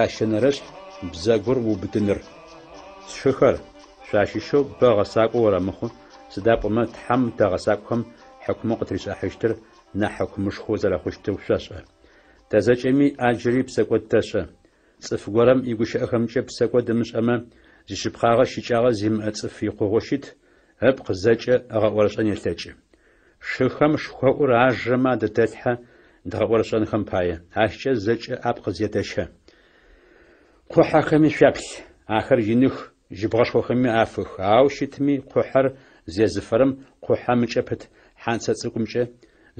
Ящэнэрэшъхь бзэгур уубытыныр. Сшыхэр, шъуащыщэу бэ гъэсакӏо орэмыхъу, сыда пӏомэ Тхьэм тэ гъэсакӏохэм хьыкумэу къытришӏахьыщтыр нахь хьыкумышхоу зэрэхъущтыр шъошӏэ. Тэ зэкӏэми ӏаджыри псэкӏод тэшӏэ. Цӏыф горэм игущыӏэхэмкӏэ псэкӏод ымышӏэмэ, зишъыпкъагъэ щыкӏагъэ зимыӏэ цӏыф икъугъэу щыт, ыпкъ зэкӏэ ыгъэӏорышӏэн елъэкӏы. Шыхэм шхоӏур ажэмэ адытэлъхьэ дгъэӏорышӏэнхэм пае, ащкӏэ зэкӏэ апкъ зетэщэ. Къухьэхэми шъуяплъ, ахэр иных, жьыбгъэшхохэми афых, ау щытми къухьэр зезыфэрэм къухьэм ыкӏэ пыт хьанцэ цӏыкӏумкӏэ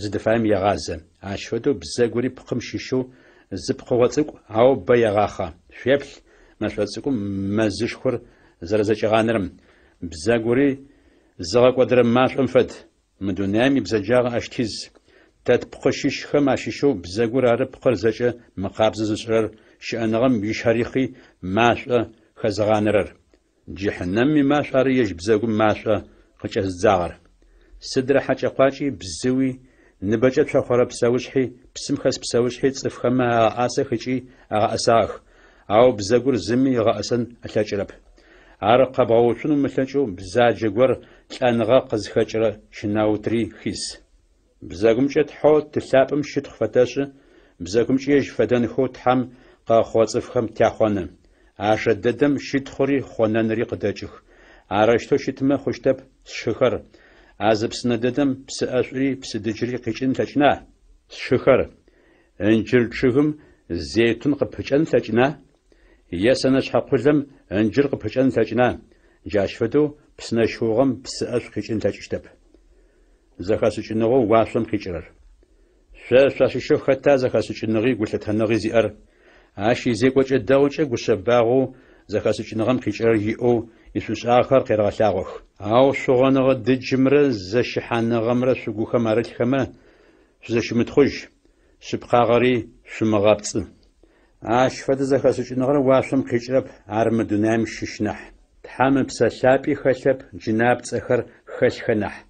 зыдыфаем егъазэ. Ащ фэдэу бзэгури пкъым щыщэу зы пкъыгъо цӏыкӏу, ау бэ егъахъэ. Шъуеплъ мэшӏо цӏыкӏум мэзышхор зэрэзэкӏигъанэрэм. Бзэгури зыгъэкӏодырэ машӏом фэд. Мы дунаим ибзэджагъэ ащ тиз. Тэ тпкъы щыщхэм ащыщэу бзэгур ары пкъыр зэкӏэ мыкъабзэ зышӏырэр, щыӏэныгъэм ищэрихъи машӏо хэзыгъанэрэр. Джыхьнэмым имашӏу ары ежь бзэгум машӏо къыкӏэзыдзагъэр. Сыдрэ хьакӏэ-къуакӏи, бзыуи, ныбэкӏэ цохъорэ псэушъхьи, псым хэс псэушъхьи цӏыфхэмэ агъэӏасэх ыкӏи агъэӏэсагъэх, ау бзэгур зыми ыгъэӏэсэн ылъэкӏырэп. Ар къэбгъэуцун умылъэкӏэу бзаджэ гор лӏэныгъэ къызхэкӏырэ щэнаутри хиз. Бзэгумкӏэ Тхьэу Ты лъапӏэм щытхъу фэтэшӏы, бзэгумкӏи ежь фэдэнхэу Тхьэм къыгъэхъугъэ цӏыфхэм тяхъоны. Ажэ дэдэм щытхъури хъонэнри къыдэкӏых. Арэущтэу щытмэ хъущтэп, сшыхэр, а зы псынэ дэдэм псы ӏэшӏури псы дыджыри къикӏын ылъэкӏына? Сшыхэр, ынджыр чъыгым зейтун къыпыкӏэн ылъэкӏына? Е сэнэшъхьэ къулэм ынджыр къыпыкӏэн ылъэкӏына? Джащ фэдэу псынэ щыугъэм псы ӏэшӏу къикӏын ылъэкӏыщтэп. Зэхэшӏыкӏыныгъэу уашъом къикӏырэр. Шъо шъуащыщэу хэта зэхэшӏыкӏыныгъи гулъытэныгъи зиӏэр? Ащ изекӏокӏэ дэгъукӏэ гушъэбагъэу зэхэшӏыкӏыныгъэм къикӏырэр иӏэу ишӏушӏагъэхэр къерэгъэлъагъох. Ау шъугъоныгъэ дыджымрэ зэщыхьаныгъэмрэ шъугухэм арылъхэмэ, шъузэщымытхъужь, шъыпкъагъэри шъумыгъэпцӏы. Ащ фэдэ зэхэшӏыкӏыныгъэр уашъом къикӏырэп, ар мы дунаим щыщ нахь. Тхьэм Ыпсэ Лъапӏи хэлъэп, джынапцӏэхэр хэлъхэ нахь.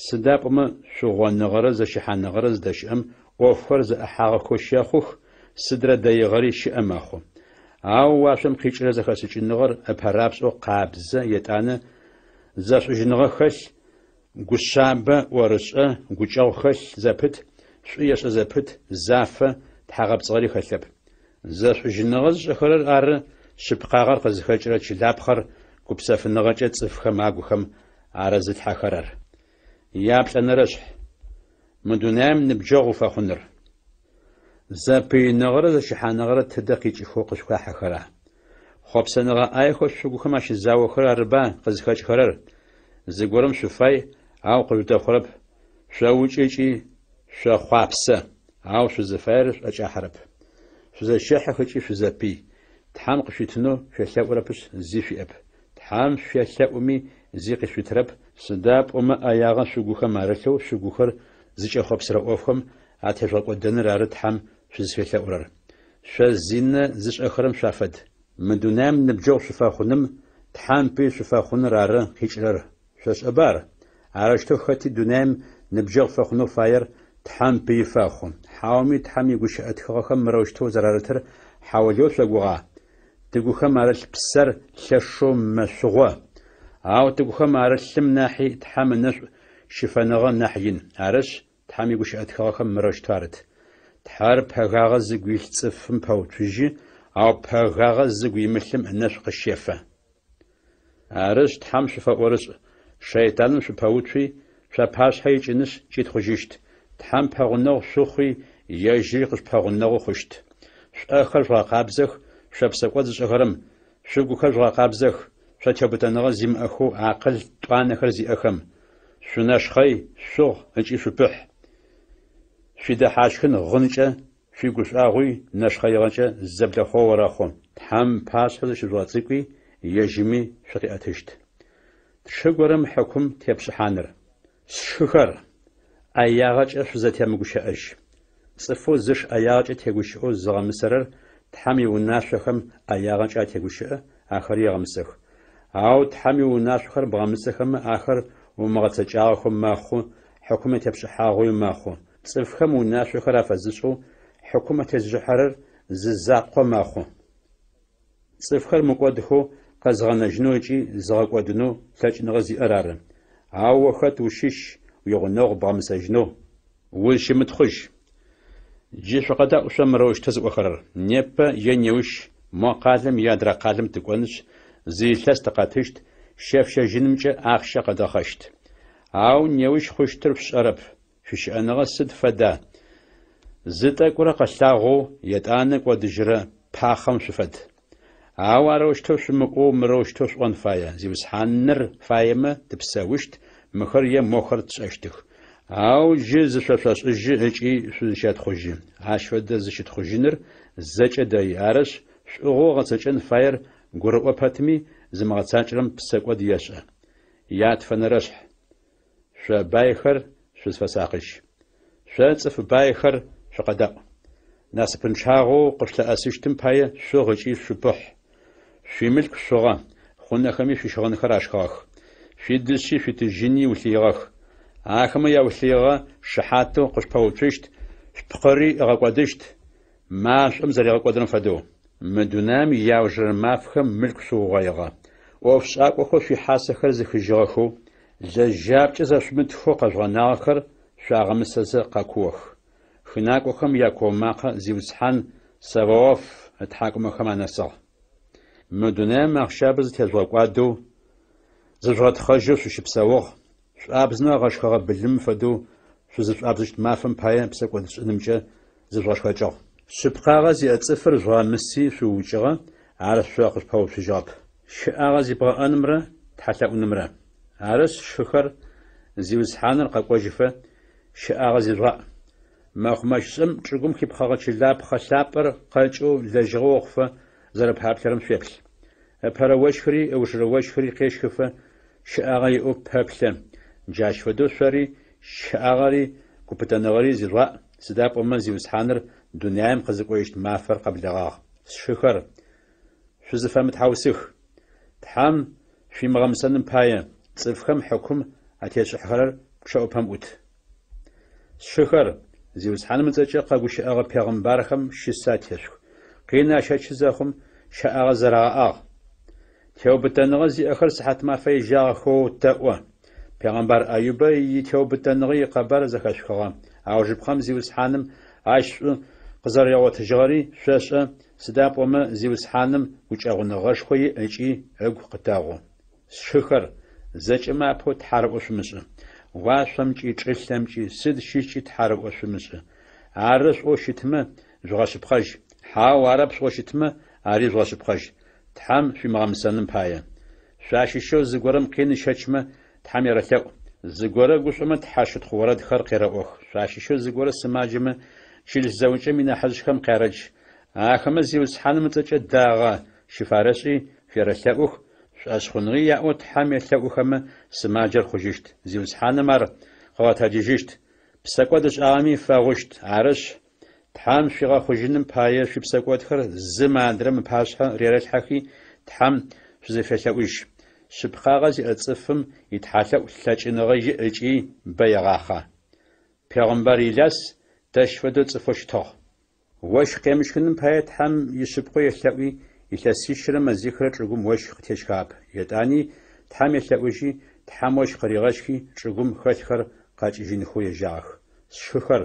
Сыда пӏомэ шъугъоныгъэрэ зэщыхьаныгъэрэ зыдэщыӏэм ӏофхэр зэӏыхьагъэхэу щэхъух, сыдрэ дэигъэри щыӏэ мэхъу. Ау уашъом къикӏырэ зэхэшӏыкӏыныгъэр ыпэрапшӏэу къабзэ, етӏанэ зэшӏужьыныгъэ хэлъ, гушъабэ, ӏорышӏэ, гукӏэгъу хэлъ зэпыт, шӏу ешӏэ зэпыт, зафэ, тхьагъэпцӏыгъэри хэлъэп. Зэшӏужьыныгъэ зышӏэхэрэр ары шъыпкъагъэр къызхэкӏырэ чылапхъэр гупсэфыныгъэкӏэ цӏыфхэм агухэм арызылъхьэхэрэр. Яплӏэнэрэшъхь. Мы дунаим ныбджэгъу уфэхъуныр. Зэпыиныгъэрэ зэщыхьаныгъэрэ тыдэ къикӏыхэу къышъухахьэхэра? Хъопсэныгъэ ӏаехэу шъугухэм ащызаохэрэр арыба къызхэкӏхэрэр? Зыгорэм шъуфай, ау къыжъудэхъурэп, шъоукӏы ыкӏи шъохъуапсэ, ау шъузыфаер шъуӏэкӏахьэрэп. Шъузэщэхьых ыкӏи шъузэпый. Тхьэм къышъуитынэу шъуелъэӏурэпышъ, зи шъуиӏэп. Тхьэм шъуелъэӏуми, зи къышъуитырэп, сыда пӏомэ ӏэягъэ шъугухэм арылъэу шъугухэр зыкӏэхъопсырэ ӏофхэм атежъугъэкӏодэныр ары Тхьэм шъузфелъэӏурэр. Шъо зинэ зышӏэхэрэм шъуафэд. Мы дунаим ныбджэгъу шъуфэхъуным Тхьэм пый шъуфэхъуныр ары къикӏырэр, шъошӏэба ар? Арэущтэу хэти дунаим ныбджэгъу фэхъунэу фаер Тхьэм пыи фэхъу. Хьауми Тхьэм игущыӏэ тхыгъэхэм мырэущтэу зэрарытыр хьаулыеу шъогугъа? Тыгухэм арылъ псэр лъэшэу мэшъугъо. Ау тыгухэм арылъым нахьи Тхьэм ынэшӏу щыфэныгъэ нахь ин. Арышъ, Тхьэм игущыӏэ тхыгъэхэм мырэущтэу арыт: Тхьэр пэгагъэ зыгу илъ цӏыфым пэуцужьы, ау пэгагъэ зыгу имылъым ынэшӏу къыщефэ. Арышъ, Тхьэм шъуфэӏорышӏ, шэйтаным шъупэуцуи, шъуапашъхьэ икӏынышъ кӏитхъужьыщт. Тхьэм пэгъунэгъу шъухъуи, ежьыри къышъупэгъунэгъу хъущт. Шъуӏэхэр жъугъэкъабзэх, шъо псэкӏод зышӏэхэрэм, шъугухэр жъугъэкъабзэх, шъо теубытэныгъэ зимыӏэхэу акъыл тӏуанэхэр зиӏэхэм. Шъунэшхъэй, шъугъ ыкӏи шъупыхь. Шъуидэхьащхын гъынкӏэ, шъуигушӏуагъуи нэшхъэигъэкӏэ зэблэхъугъэ орэхъу. Тхьэм ыпашъхьэ зыщыжъугъэцӏыкӏуи, ежьыми шъукъиӏэтыщт. Тшы горэм хьыкум тепшӏыхьаныр. Сшыхэр, ӏэягъэкӏэ шъузэтемыгущыӏэжь. Цӏыфэу зыш ӏэягъэкӏэ тегущыӏэу зыгъэмысэрэр Тхьэм иунашъохэм ӏэягъэкӏэ атегущыӏэ, ахэри егъэмысэх. Ау Тхьэм иунашъохэр бгъэмысэхэмэ, ахэр умыгъэцэкӏагъэхэу мэхъу, хьыкум атепшӏыхьагъэуи мэхъу. Цӏыфхэм унашъохэр афэзышӏэу хьыкум атезышӏыхьэрэр зы закъо мэхъу. Цӏыфхэр мыкӏодхэу къэзыгъэнэжьынэу ыкӏи зыгъэкӏодынэу лъэкӏыныгъэ зиӏэр ары. Ау о хэт ущыщ уигъунэгъу бгъэмысэжьынэу? Узщымытхъужь. Джы шъукъэдаӏу шъо мырэущтэу зыӏохэрэр: Непэ е неущ мо къалэм е адрэ къалэм тыкӏонышъ, зы илъэс тыкъэтыщт, щэф-щэжьынымкӏэ ахъщэ къэдгъэхъэщт. Ау неущ хъущтыр шъушӏэрэп, шъуищыӏэныгъэ сыд фэда? Зы тӏэкӏурэ къэлъагъоу, етӏанэ кӏодыжьырэ пахъэм шъуфэд. Ау арэущтэу шъумыӏоу мырэущтэу шъуӏон фае: Зиусхьаныр фаемэ, тыпсэущт, мыхэр е мохэр тшӏэщтых. Ау джы зышъошӏошӏыжьы ыкӏи шъузыщэтхъужьы. Ащ фэдэ зыщытхъужьыныр зэкӏэ дэи. Арышъ, шӏугъэу гъэцэкӏэн фаер гурыӏо пэтми, зымыгъэцакӏэрэм псэкӏод ешӏэ. Ятфэнэрэшъхь. Шъо байхэр, шъузфэсакъыжь. Шъо цӏыф байхэр, шъукъэдаӏу. Насыпынчъагъэу къышъулъыӏэсыщтым пае шъугъ ыкӏи шъупыхь. Шъуимылъку шъугъэ, хъунэхэми шъуищыгъынхэр ашхыгъэх. Шъуидышъи шъуитыжьыни улъыигъэх. Ахэмэ яулъыигъэ шыхьатэу къышъупэуцущт, шъупкъыри ыгъэкӏодыщт, машӏом зэригъэкӏодырэм фэдэу. Мы дунаим иаужырэ мафэхэм мылъку шъуугъоигъэ. ӏофшӏакӏохэу шъуихьасэхэр зыхыжьыгъэхэу, лэжьапкӏэ зэшъумытхэу къэжъугъэнагъэхэр шъуагъэмысэзэ къэкуох. Хынакӏохэм якуо макъэ Зиусхьан Саваоф ытхьакӏумэхэм анэсыгъ. Мы дунаим ахъщабэ зытежъугъэкӏуадэу, зыжъугъэтхъэжьэу шъущыпсэугъ, шӏуабзымэ агъэшхэгъэ былымым фэдэу шъузышӏуабзыщт мафэм пае псэкӏодшӏынымкӏэ зыжъугъэшхэкӏыгъ. Шъыпкъагъэ зиӏэ цӏыфыр жъугъэмыси шъуукӏыгъэ, ар шъо къышъупэуцужьыгъэп. Щыӏагъэ зибгъэӏэнымрэ тхьэлъэӏунымрэ. Арышъ, сшыхэр, Зиусхьаныр къэкӏожьыфэ, щыӏагъэ зижъугъаӏ. Мэкъумэщышӏэм чӏыгум хипхъэгъэ чылапхъэ лъапӏэр къэкӏэу лэжьыгъэ охъуфэ зэрэпаплъэрэм шъуеплъ. Ыпэрэ ощхыри ыужырэ ощхыри къещхыфэ щыӏагъэ иӏэу пэплъэ. Джащ фэдэу шъори щыӏагъэри гупытэныгъэри зижъугъаӏ, сыда пӏомэ Зиусхьаныр дунаим къызыкӏожьыщт мафэр къэблэгъагъ. Сшыхэр, шъузыфэмытхьаусых! Тхьэм шъуимыгъэмысэным пае, цӏыфхэм хьыкум атешӏыхьэрэр пчъэӏупэм ӏут. Сшыхэр, Зиусхьаным ыцӏэкӏэ къэгущыӏэгъэ пегъымбархэм щысэ атешъух. Къин ащэчы зэхъум, щэӏагъэ зэрагъэӏагъ. Теубытэныгъэ зиӏэхэр сыхьатмафэ ежьагъэхэу тэӏо. Пегъэмбар Аюбэ итеубытэныгъэ икъэбар зэхэшъухыгъэ. Аужыпкъэм Зиусхьаным ащ шӏу къызэригъотыжьыгъэри шъошӏэ, сыда пӏомэ Зиусхьаным гукӏэгъуныгъэшхо иӏ ыкӏи ыгу къытэгъу. Сшыхэр, зэкӏэмэ апэу тхьарыӏо шъумышӏы. Уашъомкӏи, чӏылъэмкӏи, сыд щыщкӏи тхьарыӏо шъумышӏы. Ары шъуӏоу щытмэ, жъугъэшъыпкъэжь. Хьау, арэп шъуӏоу щытмэ, ари жъугъэшъыпкъэжь. Тхьэм шъуимыгъэмысэным пае. Шъуащыщэу зыгорэм къин ыщэчмэ, Тхьэм ерэлъэӏу. Зыгорэ гушӏомэ тхьэщытхъу орэдхэр къерэӏох. Шъуащыщэу зыгорэ сымаджэмэ, чылыс зэӏукӏэм инахьыжъхэм къярэдж. Ахэмэ Зиусхьаным ыцӏэкӏэ дагъэ щыфарэшӏи, шъуерэлъэӏух, шӏошъхъуныгъи яӏэу Тхьэм елъэӏухэмэ, сымаджэр хъужьыщт, Зиусхьаным ар къыгъэтэджыжьыщт, псэкӏод ышӏагъэми фэгъущт. Арышъ, Тхьэм шъуигъэхъужьыным пае шъуипсэкӏодхэр зым адрэм ыпашъхьэ рерэлъхьэхи, Тхьэм шъузэфелъэӏужь. Шъыпкъагъэ зиӏэ цӏыфым итхьалъэӏу лъэкӏыныгъэ иӏ ыкӏи бэ егъахъэ. Пегъымбар Иляс тэщ фэдэу цӏыфэу щытыгъ. Ощх къемыщхыным пае Тхьэм ишъыпкъэу елъэӏуи, илъэсищрэ мэзихрэ чӏыгум ощх къытещхыгъэп. Етӏани Тхьэм елъэӏужьи, Тхьэм ощх къыригъэщхи, чӏыгум хэлъхэр къэкӏыжьынхэу ежьагъэх. Сшыхэр,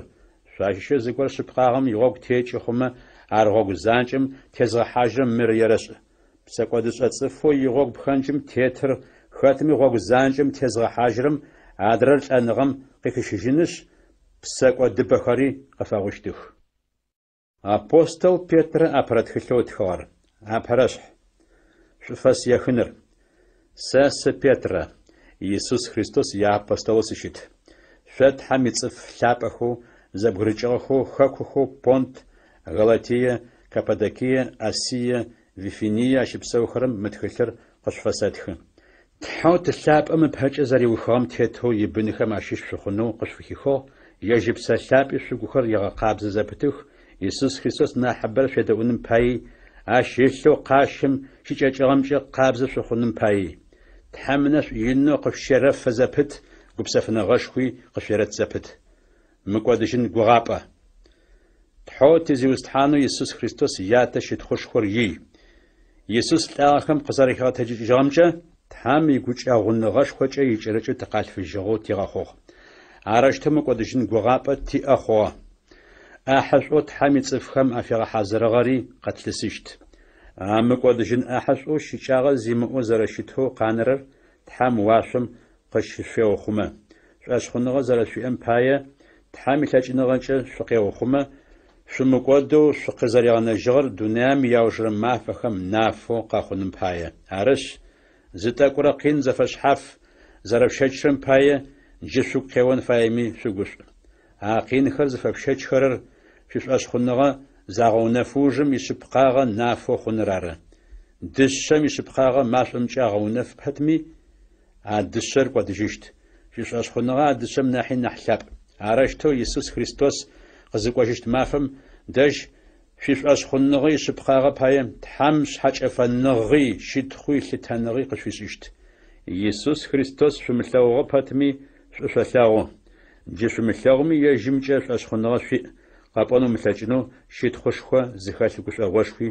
шъуащыщэу зыгорэ шъыпкъагъэм игъогу текӏы хъумэ, Ар гъогу занкӏэм тезгъэхьажьырэм мыр ерэшӏ. Псэкӏодышӏэ цӏыфэу игъогу пхэнджым тетыр хэтми гъогу занкӏэм тезгъэхьажьырэм адрэр лӏэныгъэм къыхищыжьынышъ, псэкӏодыбэхэри къыфэгъущтых. Апостол Петрэ апэрэ тхылъэу ытхыгъэр. Апэрэшъхь. Шӏуфэс ехыныр. Сэ сы Петрэ, Исус Христос иапостолэу сыщыт. Шъо Тхьэм ицӏыф лъапӏэхэу, зэбгырыкӏыгъэхэу хэкухэу Понт, Галатие, Каппадокие, Асие, Вифиние ащыпсэухэрэм мы тхылъыр къышъуфэсэтхы. Тхьэу Ты лъапӏэм ыпэкӏэ зэриухыгъэм тетэу ибынхэм ащыщ шъухъунэу къышъуфыхихыгъ, ежь Ыпсэ Лъапӏи шъугухэр егъэкъабзэ зэпытых, Исус Христос нахьыбэрэ шъуедэӏуным паий, ащ ылъэу къащым щыкӏэкӏыгъэмкӏэ къабзэ шъухъуным паий. Тхьэм ынэшӏу инэу къышъущерэфэ зэпыт, гупсэфыныгъэшхуи къышъуерэт зэпыт. Мыкӏодыжьын гугъапӏэ. Тхьэу ти Зиусхьанэу Исус Христос Ятэ щытхъушхор ий. Исус лӏагъэхэм къызэрэхигъэтэджыкӏыжьыгъэмкӏэ, Тхьэм игукӏэгъуныгъэшхокӏэ икӏэрыкӏэу тыкъалъфыжьыгъэу тигъэхъугъ. Арэущтэу мыкӏодыжьын гугъапӏэ тиӏэ хъугъэ. ӏахьышӏоу Тхьэм ицӏыфхэм афигъэхьазырыгъэри къэтлъысыщт. А мыкӏодыжьын ӏахьышӏоу щыкӏагъэ зимыӏэу зэрэщытэу къанэрэр Тхьэм уашъом къыщышъуеухъумэ. Шӏошъхъуныгъэ зэрэшъуиӏэм пае, Тхьэм илъэкӏыныгъэкӏэ шъукъеухъумэ, шъумыкӏодэу шъукъызэригъэнэжьыгъэр дунаим иаужырэ мафэхэм нафэу къэхъуным пае. Арышъ, зы тӏэкӏурэ къин зэфэшъхьаф зэрэшъущэчырэм пае джы шъугу къеон фаеми шъугушӏу. А къинхэр зыфэшъущэчхэрэр шъуишӏошъхъуныгъэ загъэунэфы ужым ишъыпкъагъэ нафэу хъуныр ары. Дышъэм ишъыпкъагъэ машӏомкӏэ агъэунэф пэтми, а дышъэр кӏодыжьыщт. Шъуишӏошъхъуныгъэ а дышъэм нахьи нахь лъапӏ. Арэущтэу Исус Христос къызыкӏожьыщт мафэм дэжь шъуишӏошъхъуныгъэ ишъыпкъагъэ пае Тхьэм шъхьэкӏэфэныгъи, щытхъуи, лъытэныгъи къышъуфишӏыщт. Исус Христос шъумылъэгъугъэ пэтми, шӏу шъолъэгъу. Джы шъумылъэгъуми ежьымкӏэ шӏошъхъуныгъэ шъуиӏ, къэпӏон умылъэкӏынэу щытхъушхо зыхэлъ гушӏогъошхуи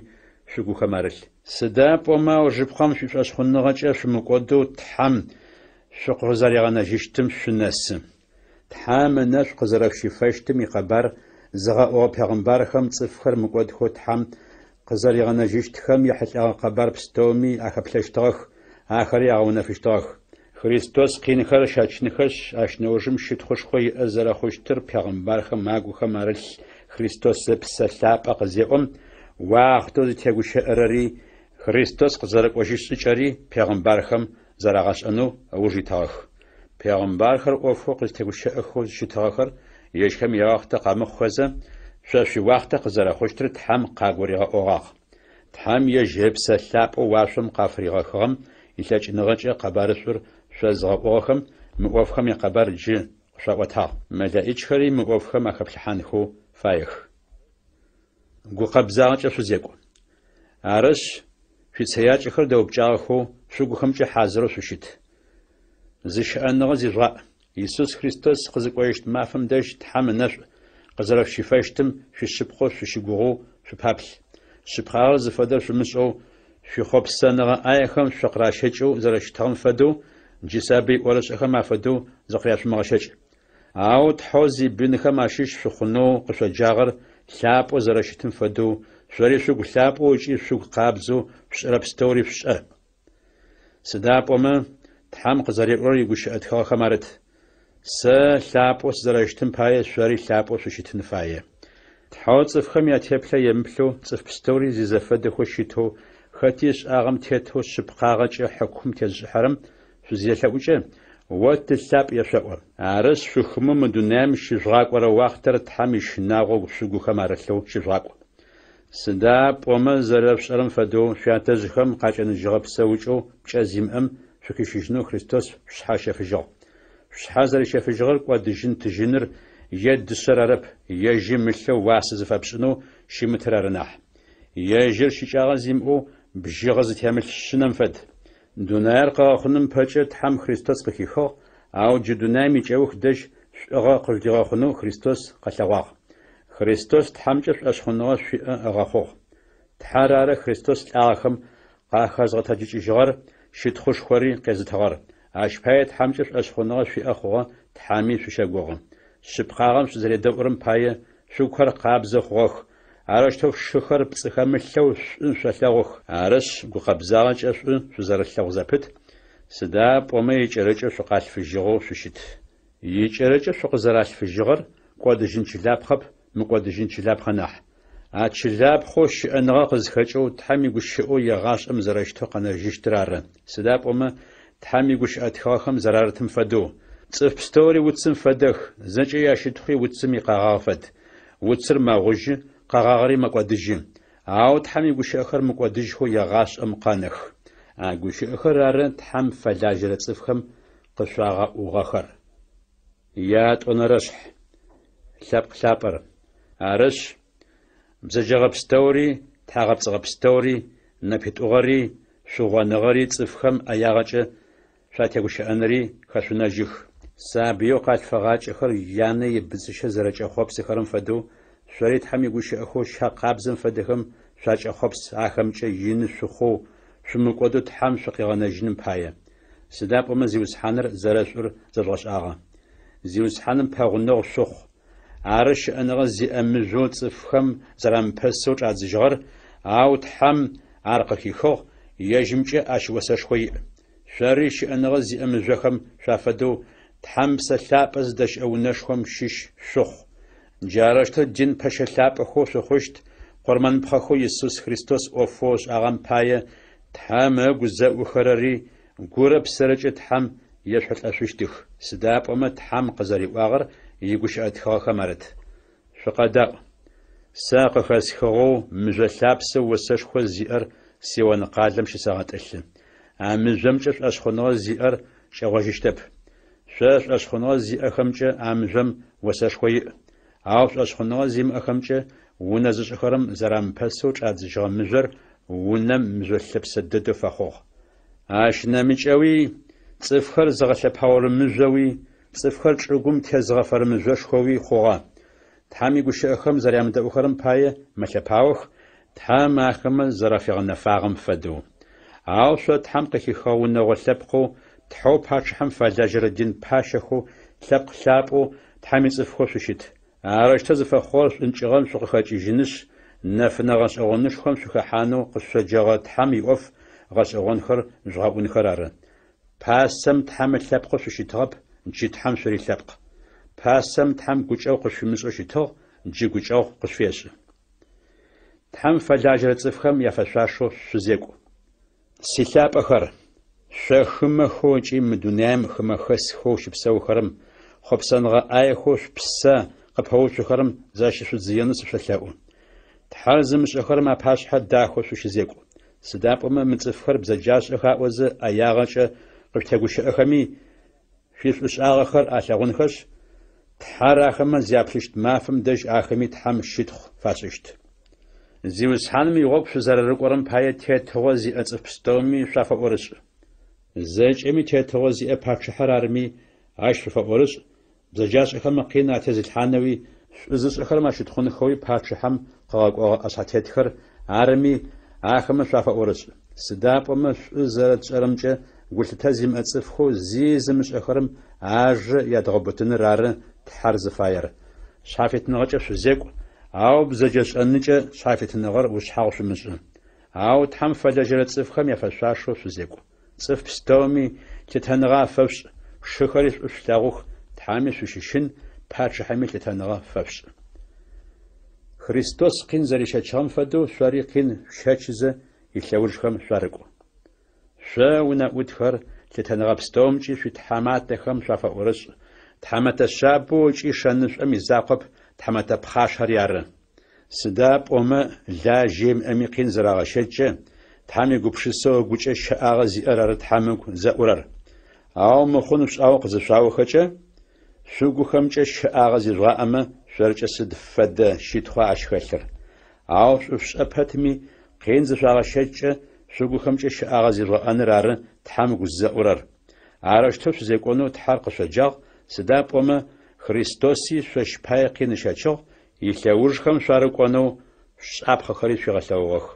шъугухэм арылъ. Сыда пӏомэ аужыпкъэм шъуишӏошъхъуныгъэкӏэ шъумыкӏодэу Тхьэм шъукъызэригъэнэжьыщтым шъунэсы. Тхьэм ынэшӏу къызэрэшъущифэщтым икъэбар зыгъэӏугъэ пегъымбархэм цӏыфхэр мыкӏодхэу Тхьэм къызэригъэнэжьыщтхэм ехьылӏэгъэ къэбар пстэуми ахэплъэщтыгъэх, ахэри агъэунэфыщтыгъэх. Христос къинхэр ыщэчынхэшъ, ащ нэужым щытхъушхо иӏэ зэрэхъущтыр пегъымбархэм агухэм арылъ Христос Ыпсэ Лъапӏэ къызеӏом, уахътэу зытегущыӏэрэри, Христос къызэрэкӏожьыщт шӏыкӏэри пегъымбархэм зэрагъэшӏэнэу ыуж итыгъэх. Пегъымбархэр ӏофэу къызтегущыӏэхэу щытыгъэхэр ежьхэм яуахътэ къэмыхъухэзэ, шъо шъуиуахътэ къызэрэхъущтыр Тхьэм къагуригъэӏогъагъ. Тхьэм ежь Ыпсэ Лъапӏэу уашъом къафыригъэхыгъэм илъэкӏыныгъэкӏэ къэбарышӏур шъозыгъэӏугъэхэм мы ӏофхэм якъэбар джы къышъуаӏотагъ. Мэлэӏичхэри мы ӏофхэм ахэплъыхьанхэу фаех. Гукъэбзагъэкӏэ шъузекӏу. Арышъ, шъуицэякӏэхэр дэупкӏагъэхэу, шъугухэмкӏэ хьазырэу шъущыт. Зыщыӏэныгъэ зижъугъаӏ. Исус Христос къызыкӏожьыщт мафэм дэжь Тхьэм ынэшӏу къызэрэшъущифэщтым шъуишъыпкъэу шъущыгугъэу шъупаплъ. Шъыпкъагъэр зыфэдэр шъумышӏэу, шъуихъопсэныгъэ ӏаехэм шъукъыращэкӏэу зэрэщытыгъэм фэдэу, джы сабый ӏорышӏэхэм афэдэу зыкъыряшъумыгъэщэкӏ. Ау Тхьэу зибынхэм ащыщ шъухъунэу къышъоджагъэр лъапӏэу зэрэщытым фэдэу, шъори шъугу лъапӏэу ыкӏи шъугу къабзэу шъушӏэрэ пстэури шъушӏэ. Сыда пӏомэ, Тхьэм къызэриӏорэр игущыӏэ тхыгъэхэм арыт: Сэ лъапӏэу сызэрэщытым пае шъори лъапӏэу шъущытын фае. Тхьэу цӏыфхэм ятеплъэ емыплъэу цӏыф пстэури зизэфэдэхэу щытэу, хэти ышӏагъэм тетэу шъыпкъагъэкӏэ хьыкум тезышӏыхьэрэм шъузелъэӏукӏэ, О Ты лъапӏ ешъоӏо. Арышъ, шъухымэу мы дунаим щыжъугъакӏорэ уахътэр Тхьэм ищынагъо шъугухэм арылъэу щыжъугъакӏу. Сыда пӏомэ зэрэшъушӏэрэм фэдэу шъуятэжъхэм къакӏэныжьыгъэ псэукӏэу пкӏэ зимыӏэм шъухищыжьынэу Христос шъушъхьэ ыщэфыжьыгъ. Шъушъхьэ зэрищэфыжьыгъэр кӏодыжьын тыжьыныр е дышъэр арэп, ежьым ылъэу уасэ зыфэпшӏынэу щымытыр ары нахь. Ежьыр щыкӏагъэ зимыӏэу бжьыгъэ зытемылъ шъынэм фэд. Дунаир къыгъэхъуным пэкӏэ Тхьэм Христос къыхихыгъ, ау джы дунаим икӏэух дэжь шӏугъэ къыжъудигъэхъунэу Христос къэлъэгъуагъ. Христос Тхьэмкӏэ шӏошъхъуныгъэ шъуиӏэ ыгъэхъугъ. Тхьэр ары Христос лӏагъэхэм къахэзгъэтэджыкӏыжьыгъэр, щытхъушхори къезытыгъэр. Ащ пае Тхьэмкӏэ шӏошъхъуныгъэ шъуиӏэ хъугъэ, Тхьэми шъущэгугъы. Шъыпкъагъэм шъузэредэӏурэм пае, шъугухэр къабзэ хъугъэх. Арэущтэу шъушыхэр пцӏы хэмылъэу шӏу шъолъэгъух. Арышъ, гукъэбзагъэкӏэ шӏу шъузэрэлъэгъу зэпыт, сыда пӏомэ икӏэрыкӏэу шъукъалъфыжьыгъэу шъущыт. Икӏэрыкӏэу шъукъызэралъфыжьыгъэр кӏодыжьын чылапхъэп, мыкӏодыжьын чылапхъэ нахь. А чылапхъэу щыӏэныгъэ къызхэкӏэу Тхьэм игущыӏэу егъашӏэм зэрэщытэу къэнэжьыщтыр ары. Сыда пӏомэ Тхьэм игущыӏэ тхыгъэхэм зэрарытым фэдэу, Цӏыф пстэури уцым фэдэх, зэкӏэ ящытхъуи уцым икъэгъагъ фэд. Уцыр мэгъужьы, къэгъагъэри мэкӏодыжьы. Ау Тхьэм игущыӏэхэр мыкӏодыжьхэу егъашӏэм къэнэх. А гущыӏэхэр ары Тхьэм фэлажьэрэ цӏыфхэм къышъуагъэӏугъэхэр. Ятӏонэрэшъхь. Лъэпкъ лъапӏэр. Арышъ, бзэджэгъэ пстэури, тхьагъэпцӏыгъэ пстэури, нэпитӏугъэри, шъугъоныгъэри цӏыфхэм ӏэягъэкӏэ шъуатегущыӏэнри хэшъунэжьых. Сабыеу къалъфыгъакӏэхэр янэ ибыдзыщэ зэрэкӏэхъопсыхэрэм фэдэу, шъори Тхьэм игущыӏэхэу щэ къабзэм фэдэхэм шъуакӏэхъопс ахэмкӏэ ины шъухъоу, шъумыкӏодэу Тхьэм шъукъигъэнэжьыным пае. Сыда пӏомэ Зиусхьаныр зэрэшӏур зэжъугъэшӏагъэ. Зиусхьаным пэгъунэгъу шъухъу. Ары щыӏэныгъэ зиӏэ мыжъоу цӏыфхэм зэрамыпэсэу чӏадзыжьыгъэр, ау Тхьэм ар къыхихыгъ, ежьымкӏэ ащ осэшхо иӏ. Шъори щыӏэныгъэ зиӏэ мыжъохэм шъуафэдэу Тхьэм Псэ Лъапӏэ зыдэщыӏэ унэшхом щыщ шъухъу. Джарэущтэу дин пэщэ лъапӏэхэу шъухъущт, къурмэныпхъэхэу Исус Христос ӏофэу ышӏагъэм пае Тхьэм ыгу зэӏухэрэри гурэ псэрэкӏэ Тхьэм ешъолӏэшъущтых, сыда пӏомэ Тхьэм къызэриӏуагъэр игущыӏэ тхыгъэхэм арыт. Шъукъэдаӏу! Сэ къыхэсхыгъэу мыжъо лъапсэу осэшхо зиӏэр Сион къалэм щысэгъэтӏылъы. А мыжъомкӏэ шӏошъхъуныгъэ зиӏэр кӏэгъожьыщтэп. Шъо шӏошъхъуныгъэ зиӏэхэмкӏэ а мыжъом осэшхо иӏ. Ау шӏошъхъуныгъэ зимыӏэхэмкӏэ унэ зышӏыхэрэм зэрамыпэсэу чӏадзыжьыгъэ мыжъор унэм мыжъо лъэпсэ дэдэу фэхъугъ. Ащ нэмыкӏэуи, цӏыфхэр зыгъэлъэпаорэ мыжъоуи, цӏыфхэр чӏыгум тезыгъэфэрэ мыжъошхоуи хъугъэ. Тхьэм игущыӏэхэм зэрямыдэӏухэрэм пае мэлъэпаох, Тхьэм ахэмэ зэрафигъэнэфагъэм фэдэу. Ау шъо Тхьэм къыхихыгъэ унэгъо лъэпкъэу, Тхьэу пачъыхьэм фэлэжьэрэ дин пащэхэу, лъэпкъ лъапӏэу, Тхьэм ицӏыфхэу шъущыт. Арэущтэу зыфэхъугъэр шӏункӏыгъэм шъукъыхэкӏыжьынышъ, нэфынэ гъэшӏэгъонышхом шъухэхьанэу къышъоджэгъэ Тхьэм иӏоф гъэшӏэгъонхэр жъугъэӏунхэр ары. Пасэм Тхьэм ылъэпкъэу шъущытыгъэп, джы Тхьэм шъурилъэпкъ. Пасэм Тхьэм гукӏэгъу къышъуфимышӏэу щытыгъ, джы гукӏэгъу къышъуфешӏы. Тхьэм фэлажьэрэ цӏыфхэм яфэшъуашэу шъузекӏу. Силъапӏэхэр, шъо хымэхэу ыкӏи мы дунаим хымэхэсхэу щыпсэухэрэм, хъопсэныгъэ ӏаехэу шъупсэ къыпэуцухэрэм защышъудзыенэу сышъолъэӏу. Тхьэр зымышӏэхэрэм апашъхьэ дахэу шъущызекӏу. Сыда пӏомэ мы цӏыфхэр бзэджашӏэх аӏозэ ӏэягъэкӏэ къышъутегущыӏэхэми, шъуишӏушӏагъэхэр алъэгъунхэшъ, Тхьэр ахэмэ зяплъыщт мафэм дэжь ахэми Тхьэм щытхъу фашӏыщт. Зиусхьаным игъогу шъузэрэрыкӏорэм пае тетыгъо зиӏэ цӏыф пстэуми шъуафэӏорышӏ. Зэкӏэми тетыгъо зиӏэ пачъыхьэр арми, ащ шъуфэӏорышӏ, бзэджашӏэхэм къин атезылъхьанэуи, шӏу зышӏэхэрэм ащытхъунхэуи пачъыхьэм къыгъэкӏогъэ ӏэшъхьэтетхэр арми, ахэмэ шъуафэӏорышӏ. Сыда пӏомэ шӏу зэрэтшӏэрэмкӏэ гулъытэ зимыӏэ цӏыфхэу зи зымышӏэхэрэм ажэ ядгъэубытыныр ары Тхьэр зыфаер. Шъхьафитыныгъэкӏэ шъузекӏу, ау бзэджэшӏэныкӏэ шъхьафитыныгъэр ушъхьагъу шъумышӏы. Ау Тхьэм фэлэжьэрэ цӏыфхэм яфэшъуашэу шъузекӏу. Цӏыф пстэуми лъытэныгъэ афэшъушӏ, шыхэри шӏу шъулъэгъух, Тхьэми шъущыщын, пачъыхьэми лъытэныгъэ фэшъушӏ. Христос къин зэрищэчыгъэм фэдэу шъори къин шъущэчызэ илъэужхэм шъуарыкӏу. Шъо, унэӏутхэр, лъытэныгъэ пстэумкӏи шъуитхьаматэхэм шъуафэӏорышӏ, тхьамэтэ шъабэу ыкӏи шэнышӏом изакъоп, тхьамэтэ пхъашэри ары. Сыда пӏомэ лажьэ имыӏэми къин зырагъэщэчкӏэ, Тхьэм игупшысэу ыгукӏэ щэӏагъэ зиӏэр ары Тхьэм ыгу зэӏурэр. Ау мыхъун шъушӏагъэу къызышъуаохэкӏэ, шъугухэмкӏэ щэӏагъэ зижъугъаӏэмэ, шъоркӏэ сыд фэдэ щытхъуа ащ хэлъыр? Ау шӏу шъушӏэ пэтми, къин зышъуагъэщэчкӏэ, шъугухэмкӏэ щэӏагъэ зижъугъэӏэныр ары Тхьэм ыгу зэӏурэр. Арэущтэу шъузекӏонэу Тхьэр къышъоджагъ, сыда пӏомэ Христоси шъощ пае къин ыщэчыгъ, Илъэужхэм шъуарыкӏонэу шапхъэхэри шъуигъэлъэгъугъэх.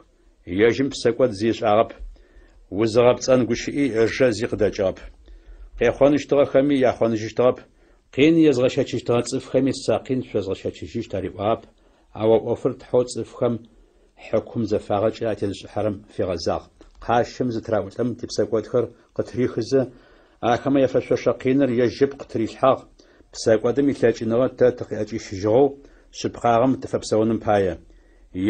Ежьым псэкӏод зи ышӏагъэп, узыгъэпцӏэн гущыӏи ыжэ зи къыдэкӏыгъэп. Къехъоныщтыгъэхэми яхъоныжьыщтыгъэп, къин езгъэщэчыщтыгъэ цӏыфхэми сэ къин шъозгъэщэчыжьыщт ариӏуагъэп, Ау а ӏофыр Тхьэу цӏыфхэм хьыкум зэфагъэкӏэ атезышӏыхьэрэм фигъэзагъ. Къащым зытыраӏулӏэм типсэкӏодхэр къытырихызэ, ахэмэ яфэшъошэ къиныр ежь ыпкъ тырилъхьагъ, псэкӏодым илъэкӏыныгъэ тэ тыкъыӏэкӏищыжьыгъэу, шъыпкъагъэм тыфэпсэуным пае.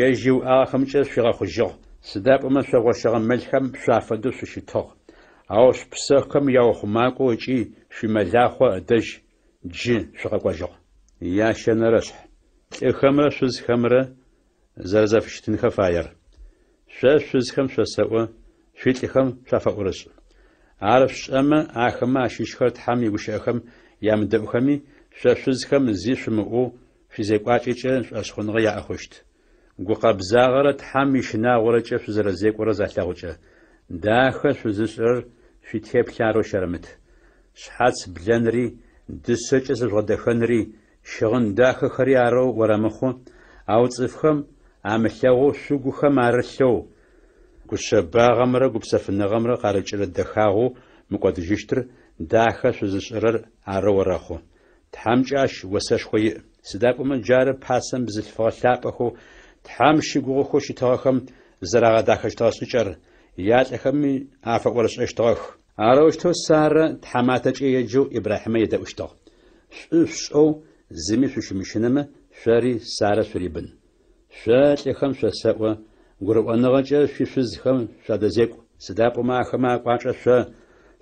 Ежь иуӏагъэхэмкӏэ шъуигъэхъужьыгъ, сыда пӏомэ шъо гъощэгъэ мэлхэм шъуафэдэу шъущытыгъ, ау шъупсэхэм яухъумакӏоу ыкӏи шъуимэлахъо ыдэжь джы шъукъэкӏожьыгъ. Ящэнэрэшъхь. Лӏыхэмрэ шъузхэмрэ зэрэзэфыщытынхэ фаер. Шъо шъузхэм шъосэӏо, шъуилӏыхэм шъуафэӏорышӏ. Ар шъушӏэмэ, ахэмэ ащыщхэр Тхьэм игущыӏэхэм ямыдэӏухэми, шъо шъузхэм зи шъумыӏоу шъуизекӏуакӏэкӏэ шӏошъхъуныгъэ яӏэ хъущт. Гукъэбзагъэрэ Тхьэм ищынагъорэкӏэ шъузэрэзекӏорэр залъэгъукӏэ, дахэ шъузышӏырэр шъуитеплъэ арэу щэрэмыт. Шъхьац блэнри, дышъэкӏэ зыжъугъэдэхэнри, щыгъын дахэхэри арэу орэмыхъу, ау цӏыфхэм амылъэгъоу шъугухэм арылъэу, гушъэбагъэмрэ гупсэфыныгъэмрэ къарыкӏырэ дэхагъэу мыкӏодыжьыщтыр дахэ шъузышӏырэр арэу орэхъу. Тхьэмкӏэ ащ осэшхо иӏ. Сыда пӏомэ джары пасэм бзылъфыгъэ лъапӏэхэу Тхьэм щыгугъыхэу щытыгъэхэм зэрагъэдахэщтыгъэ шӏыкӏэр, ялӏэхэми афэӏорышӏэщтыгъэх. Арэущтэу Сарэ тхьаматэкӏэ еджэу Ибрахьимэ едэӏущтыгъ. Шӏу шъушӏэу зыми шъущымыщынэмэ, шъори Сарэ шъурибын. Шъо, лӏыхэм, шъосэӏо, гурыӏоныгъэкӏэ шъуишъузхэм шъуадэзекӏу, сыда пӏомэ ахэмэ акӏуачӏэ шъо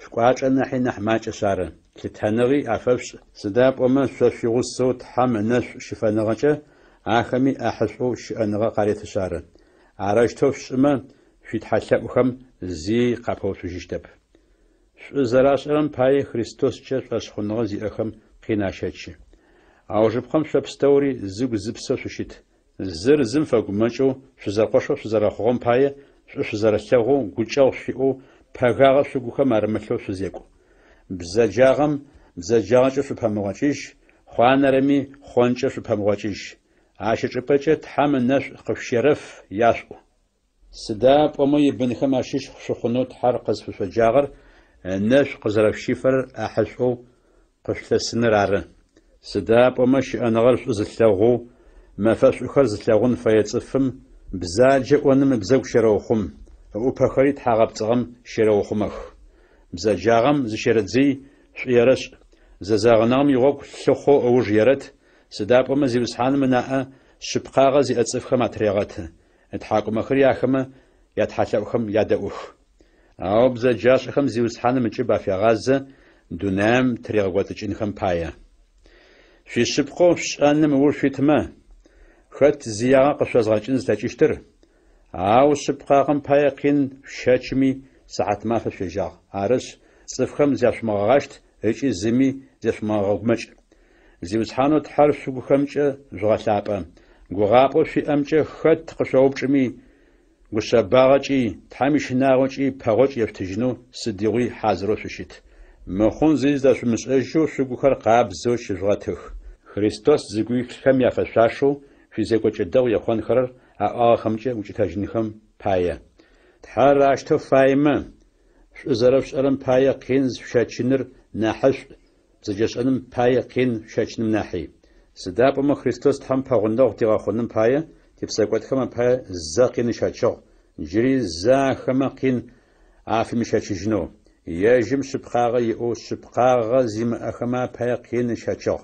шъукӏуачӏэ нахьи нахь макӏэшъ ары. Лъытэныгъи афэшъушӏ, сыда пӏомэ шъо шъуигъусэу Тхьэм ынэшӏу щыфэныгъэкӏэ ахэми ӏахьышӏоу щыӏэныгъэ къаретышъ ары. Арэущтэу шъушӏымэ, шъуитхьэлъэӏухэм зи къапэуцужьыщтэп. Шӏу зэрашӏэрэм пае Христоскӏэ шӏошъхъуныгъэ зиӏэхэм къин ащэчы. Аужыпкъэм шъо пстэури зыгу-зыпсэу шъущыт. Зыр зым фэгумэкӏэу, шъузэкъошэу шъузэрэхъугъэм пае шӏу шъузэрэлъэгъоу, гукӏэгъу шъуиӏэу, пэгагъэ шъугухэм арымылъэу шъузекӏу. Бзэджагъэм бзэджагъэкӏэ шъупэмыгъокӏыжь, хъуанэрэми хъонкӏэ шъупэмыгъокӏыжь. Ащ ычӏыпӏэкӏэ Тхьэм ынэшӏу къышъущерэф, яшъуӏу. Сыда пӏомэ ибынхэм ащыщ шъухъунэу Тхьэр къызфышъоджагъэр ынэшӏу къызэрэшъущифэрэр ӏахьышӏоу къышъулъысыныр ары. Сыда пӏомэ щыӏэныгъэр шӏу зылъэгъоу, мэфэшӏухэр зылъэгъун фэе цӏыфым бзаджэ ӏоным ыбзэгу щерэухъум, ыӏупэхэри тхьагъэпцӏыгъэм щерэухъумэх. Бзэджагъэм зыщерэдзый, шӏу ерэшӏ, зэзэгъыныгъэм игъогу лъыхъоу ыуж ерэт, сыда пӏомэ Зиусхьаным ынаӏэ шъыпкъагъэ зиӏэ цӏыфхэм атырегъэты. Ытхьакӏумэхэри ахэмэ ятхьалъэӏухэм ядэӏух. Ау бзэджашӏэхэм Зиусхьаным ыкӏыб афегъазэ, дунаим тыригъэкӏодыкӏынхэм пае. Шъуишъыпкъэу шъушӏэным ыуж шъуитмэ, хэт зиягъэ къышъозгъэкӏын зылъэкӏыщтыр? Ау шъыпкъагъэм пае къин шъущэчми, сыхьатмафэ шъуежьагъ. Арышъ, цӏыфхэм зяшъумыгъэгъащт ыкӏи зыми зешъумыгъэгъэгумэкӏ. Зиусхьанэу Тхьэр шъугухэмкӏэ жъугъэлъапӏэ. Гугъапӏэу шъуиӏэмкӏэ хэт къышъоупчӏыми, гушъэбагъэкӏи, Тхьэм ищынагъокӏи пэгъокӏ ешъутыжьынэу сыдигъуи хьазырэу шъущыт. Мыхъун зи зыдэшъумышӏэжьэу шъугухэр къабзэу щыжъугъэтых. Христос зыгу илъхэм яфэшъуашэу шъуизекӏокӏэ дэгъу ехъонхэрэр аӏуагъэхэмкӏэ укӏытэжьынхэм пае. Тхьэр аштэу фаемэ, шӏу зэрэшъушӏэрэм пае къин шъущэчыныр нахьышӏу, бзэджэшӏэным пае къин шъущэчыным нахьи. Сыда пӏомэ Христос Тхьэм пэгъунэгъу тигъэхъуным пае, типсэкӏодхэм апае зэ къин ыщэчыгъ, джыри зэ ахэмэ къин афимыщэчыжьынэу. Ежьым шъыпкъагъэ иӏэу шъыпкъагъэ зимыӏэхэмэ апае къин ыщэчыгъ.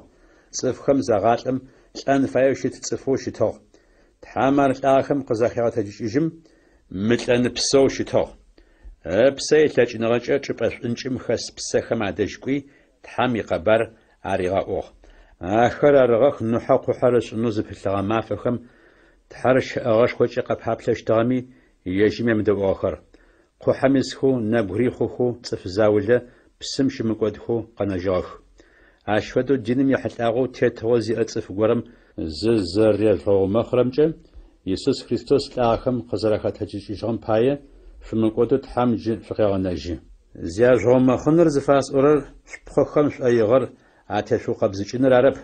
Цӏыфхэм загъалӏэм лӏэн фаеу щыт цӏыфэу щытыгъ. Тхьэм ар лӏагъэхэм къызахегъэтэджыкӏыжьым, мылӏэныпсэу щытыгъ. Ыпсэ илъэкӏыныгъэкӏэ чӏыпӏэ шӏункӏым хэс псэхэм адэжь кӏуи, Тхьэм икъэбар аригъэӏугъ. Ахэр арыгъэх Нухьэ къухьэр ышӏынэу зыпылъыгъэ мафэхэм Тхьэр щэӏэгъэшхокӏэ къапаплъэщтыгъэми, ежьым емыдэӏугъэхэр. Къухьэм исхэу нэбгырий хъухэу цӏыф заулэ псым щымыкӏодхэу къэнэжьыгъэх. Ащ фэдэу диным ехьылӏагъэу тетыгъо зиӏэ цӏыф горэм зызэрежъугъэумэхъырэмкӏэ, Исус Христос лӏагъэхэм къызэрахэтэджыкӏыжьыгъэм пае, шъумыкӏодэу Тхьэм джы шъукъегъэнэжьы. Зяжъугъэумэхъыныр зыфасӏорэр шъупкъыхэм шӏоигъэр атешъуукъэбзыкӏыныр арэп,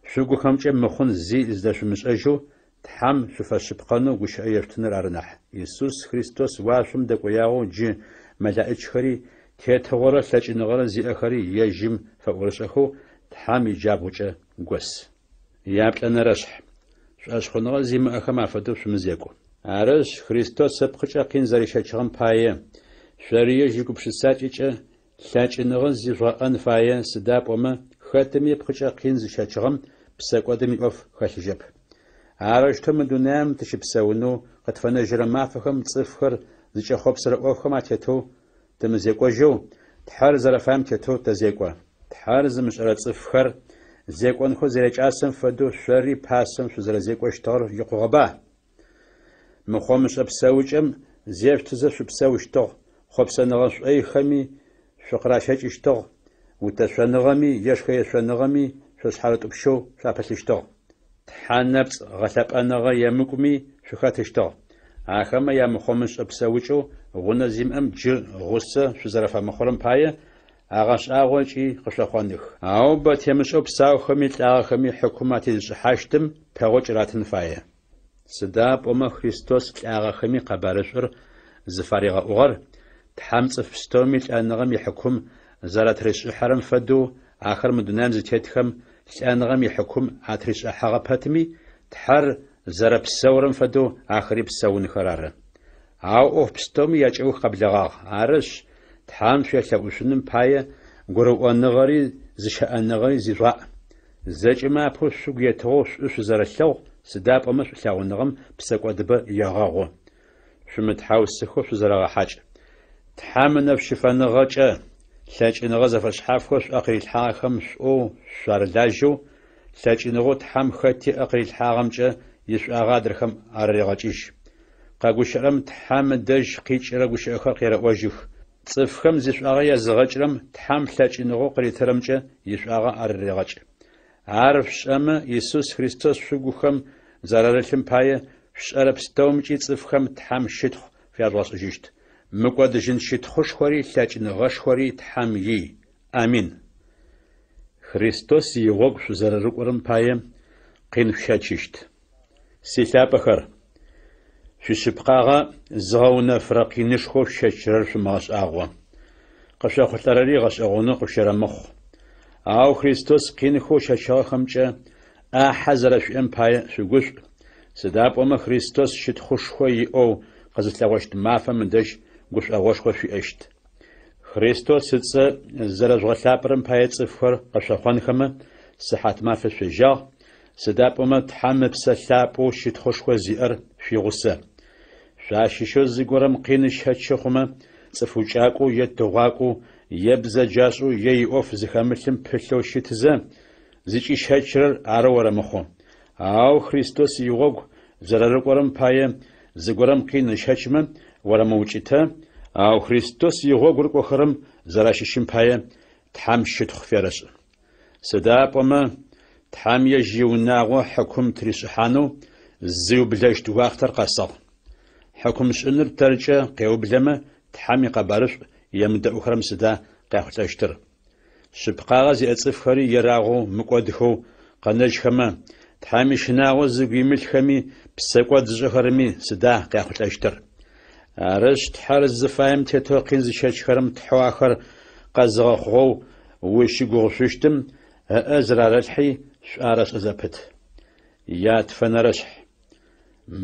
шъугухэмкӏэ мыхъун зи зыдэшъумышӏэжьэу Тхьэм шъуфэшъыпкъэнэу гущыӏэ ешъутыныр ары нахь. Исус Христос уашъом дэкӏоягъэу джы мэлаӏичхэри, тетыгъорэ лъэкӏыныгъэрэ зиӏэхэри ежьым фэӏорышӏэхэу Тхьэм иджабгъукӏэ гос. Яплӏэнэрэшъхь. Шӏошъхъуныгъэ зимыӏэхэм афэдэу шъумызекӏу. Арышъ, Христос ыпкъыкӏэ къин зэрищэчыгъэм пае, шъори ежь игупшысакӏэкӏэ лъэкӏыныгъэ зижъугъэӏэн фае, сыда пӏомэ хэтми ыпкъыкӏэ къин зыщэчыгъэм псэкӏодым иӏоф хэлъыжьэп. Арэущтэу мы дунаим тыщыпсэунэу къытфэнэжьырэ мафэхэм цӏыфхэр зыкӏэхъопсырэ ӏофхэм атетэу тымызекӏожьэу, Тхьэр зэрэфаем тетэу тэзекӏо. Тхьэр зымышӏэрэ цӏыфхэр зекӏонхэу зэрякӏасэм фэдэу шъори пасэм шъузэрэзекӏощтыгъэр икъугъэба? Мыхъомышӏэ псэукӏэм зешъутызэ шъупсэущтыгъ, хъопсэныгъэ шӏойхэми шъукъыращэкӏыщтыгъ, утэшъоныгъэми ешхэ-ешъоныгъэми шъошъхьарытӏупщэу шъуапылъыщтыгъ. Тхьэ нэпцӏ гъэлъэпӏэныгъэ емыкӏуми шъухэтыщтыгъ. Ахэмэ ямыхъомышӏэ псэукӏэу гъунэ зимыӏэм джы гъусэ шъузэрэфэмыхъурэм пае агъэшӏагъо ыкӏи къышъохъоных. Ау бэ темышӏэу псаухэми лӏагъэхэми хьыкум атезышӏыхьащтым пэгъокӏ ратын фае. Сыда пӏомэ Христос лӏагъэхэми къэбарышӏур зыфаригъэӏугъэр, Тхьэм цӏыф пстэуми лӏэныгъэм ихьыкум зэратришӏыхьэрэм фэдэу ахэр мы дунаим зытетхэм лӏэныгъэм ихьыкум атришӏыхьэгъэ пэтми, Тхьэр зэрэпсэурэм фэдэу ахэри псэунхэр ары. Ау ӏоф пстэуми якӏэух къэблэгъагъ. Арышъ, Тхьэм шъуелъэӏушъуным пае гурыӏоныгъэри зыщэӏэныгъэри зижъугъаӏ. Зэкӏэмэ апэу шъугу етыгъэу шӏу шъузэрэлъэгъу, сыда пӏомэ шӏулъэгъуныгъэм псэкӏодыбэ егъэгъу. Шъумытхьаусыхэу шъузэрэгъэхьакӏ. Тхьэм ынэшӏу щыфэныгъэкӏэ, лъэкӏыныгъэ зэфэшъхьафхэу шъуӏэ къырилъхьагъэхэм шӏоу шъуарылажьэу, лъэкӏыныгъэу Тхьэм хэти ыӏэ къырилъхьагъэмкӏэ ишӏуагъэ адрэхэм арырегъэкӏыжь. Къэгущыӏэрэм Тхьэм ыдэжь къикӏырэ гущыӏэхэр къерэӏожьых. Цӏыфхэм зишӏуагъэ языгъэкӏырэм Тхьэм лъэкӏыныгъэу къыритырэмкӏэ ишӏуагъэ арырегъэкӏ. Ар шъушӏэмэ, Исус Христос шъугухэм зэрарылъым пае, шъушӏэрэ пстэумкӏи цӏыфхэм Тхьэм щытхъу фяжъугъэшӏыжьыщт. Мыкӏодыжьын щытхъушхори лъэкӏыныгъэшхори Тхьэм ий. Амин. Христос игъогу шъузэрэрыкӏорэм пае, къин шъущэчыщт. Силъапӏэхэр, шъуишъыпкъагъэ зыгъэунэфырэ къинышхоу шъущэчырэр шъумыгъэшӏагъо. Къышъохъулӏэрэри гъэшӏэгъонэу къышъущэрэмыхъу. Ау Христос къинхэу ыщэчыгъэхэмкӏэ ӏахьэ зэрэшъуиӏэм пае шъугушӏу, сыда пӏомэ Христос щытхъушхо иӏэу къызылъэгъощт мафэм ыдэжь гушӏогъошхо шъуиӏэщт. Христос ыцӏэ зэрэжъугъэлъапӏэрэм пае цӏыфхэр къышъохъонхэмэ, сыхьатмафэ шъуежьагъ, Сыда пӏомэ Тхьэм Ыпсэ Лъапӏэу щытхъушхо зиӏэр шъуигъусэ. Шъуащыщэу зыгорэм къин ыщэчы хъумэ, цӏыф укӏакӏоу е тыгъуакӏоу, е бзэджашӏэу е иӏоф зыхэмылъым пылъэу щытызэ, зыкӏищэчырэр арэу орэмыхъу. Ау Христос игъогу зэрэрыкӏорэм пае зыгорэм къин ыщэчмэ, орэмыукӏытэ, ау Христос игъогу рыкӏохэрэм зэращыщым пае Тхьэм щытхъу ферэшӏ. Сыда пӏомэ, Тхьэм ежь иунагъо хьыкум тыришӏыхьанэу зиублэщт уахътэр къэсыгъ. Хьыкумшӏыныр тэркӏэ къеублэмэ, Тхьэм икъэбарышӏу емыдэӏухэрэм сыда къяхъулӏэщтыр? Шъыпкъагъэ зиӏэ цӏыфхэри ерагъоу мыкӏодхэу къэнэжьхэмэ, Тхьэм ищынагъо зыгу имылъхэми псэкӏод зышӏэхэрэми сыда къяхъулӏэщтыр? Арышъ, Тхьэр зыфаем тетэу къин зыщэчхэрэм Тхьэу ахэр къэзыгъэхъугъэу узщыгугъышъущтым ыӏэ зырарэлъхьи шӏу арэшӏэ зэпыт. Ятфэнэрэшъхь.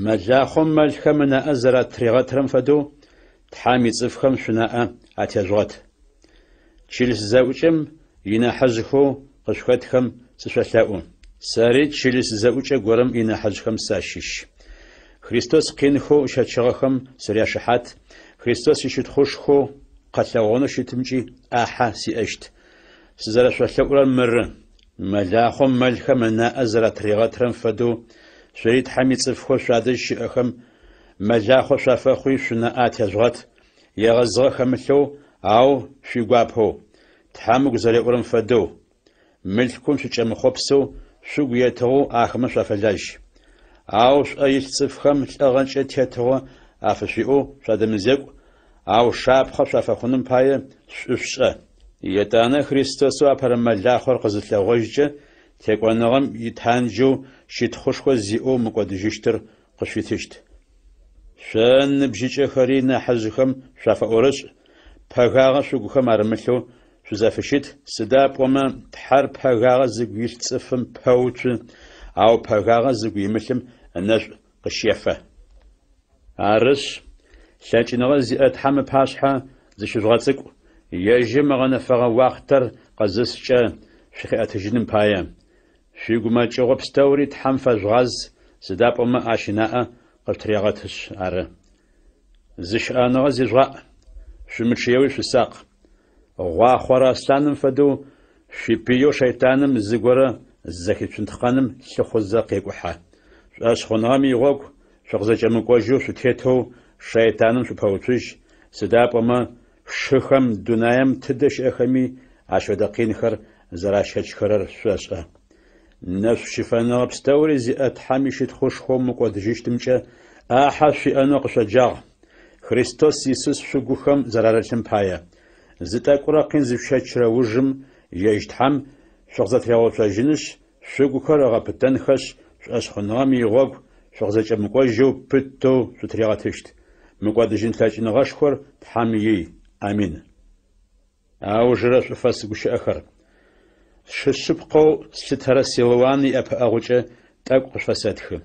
Мэлахъом мэлхэм ынаӏэ зэратригъэтырэм фэдэу, Тхьэм ицӏыфхэм шъунаӏэ атежъугъэт. Чылыс зэӏукӏэм инахьыжъхэу къышъухэтхэм сышъолъэӏу. Сэри чылыс зэӏукӏэ горэм инахьыжъхэм сащыщ. Христос къинхэу ыщэчыгъэхэм сыряшыхьат, Христос ищытхъушхоу къэлъэгъонэу щытымкӏи ӏахьэ сиӏэщт. Сызэрэшъолъэӏурэр мыры: мэлахъом мэлхэм ынаӏэ зэратригъэтырэм фэдэу, шъори Тхьэм ицӏыфхэу шъуадэжь щыӏэхэм мэлахъо шъуафэхъуи шъунаӏэ атежъугъэт, егъэзыгъэ хэмылъэу, ау шъуигуапэу, Тхьэм ыгу зэреӏурэм фэдэу, Мылъкум шъукӏэмыхъопсэу, шъугу етыгъэу ахэмэ шъуафэлажь. Ау шъуӏэ илъ цӏыфхэм лӏыгъэкӏэ тетыгъо афышъуиӏэу шъуадэмызекӏу, ау шапхъэ шъуафэхъуным пае шӏу шъушӏэ. Етӏанэ Христосэу апэрэ мэлахъор къызылъэгъожькӏэ, текӏоныгъэм итанджэу щытхъушхо зиӏэу мыкӏодыжьыщтыр къышъуитыщт. Шъо ныбжьыкӏэхэри нахьыжъхэм шъуафэӏорышӏ, пэгагъэ шъугухэм арымылъэу шъузэфыщыт, сыда пӏомэ Тхьэр пэгагъэ зыгу илъ цӏыфым пэуцу, ау пэгагъэ зыгу имылъым ынэшӏу къыщефэ. Арышъ, лъэкӏыныгъэ зиӏэ Тхьэм ыпашъхьэ зыщыжъугъэцӏыкӏу, ежьым ыгъэнэфэгъэ уахътэр къызыскӏэ шъукъиӏэтыжьыным пае. Шъуигумэкӏыгъо пстэури Тхьэм фэжъугъаз, сыда пӏомэ Ащ ынаӏэ къышъутырегъэтышъ ары. Зыщыӏэныгъэ зижъугъаӏ, шъумычъыеуи шъусакъ. Гъуахъорэ аслъаным фэдэу шъуипыеу шэйтаным зыгорэ зэхицунтхъэным лъыхъузэ къекӏухьэ. Шӏошъхъуныгъэм игъогу шъукъызэкӏэмыкӏожьэу шъутетэу шэйтаным шъупэуцужь, сыда пӏомэ шыхэм дунаем тыдэ щыӏэхэми ащ фэдэ къинхэр зэращэчхэрэр шъошӏэ. Нэшӏу щыфэныгъэ пстэури зиӏэ Тхьэм ищытхъушхоу мыкӏодыжьыщтымкӏэ ӏахьэ шъуиӏэнэу къышъоджагъ, Христос Исус шъугухэм зэрарылъым пае. Зы тӏэкӏурэ къин зышъущэчырэ ужым ежь Тхьэм шъукъызэтыригъэуцожьынышъ, шъугухэр ыгъэпытэнхэшъ, шӏошъхъуныгъэм игъогу шъукъызэкӏэмыкӏожьэу пытэу шъутыригъэтыщт. Мыкӏодыжьын лъэкӏыныгъэшхор Тхьэм ий. Амин. Аужырэ шӏуфэс гущыӏэхэр. Сшы шъыпкъэу слъытэрэ Силуан иӏэпыӏэгъукӏэ тӏэкӏу къышъуфэсэтхы.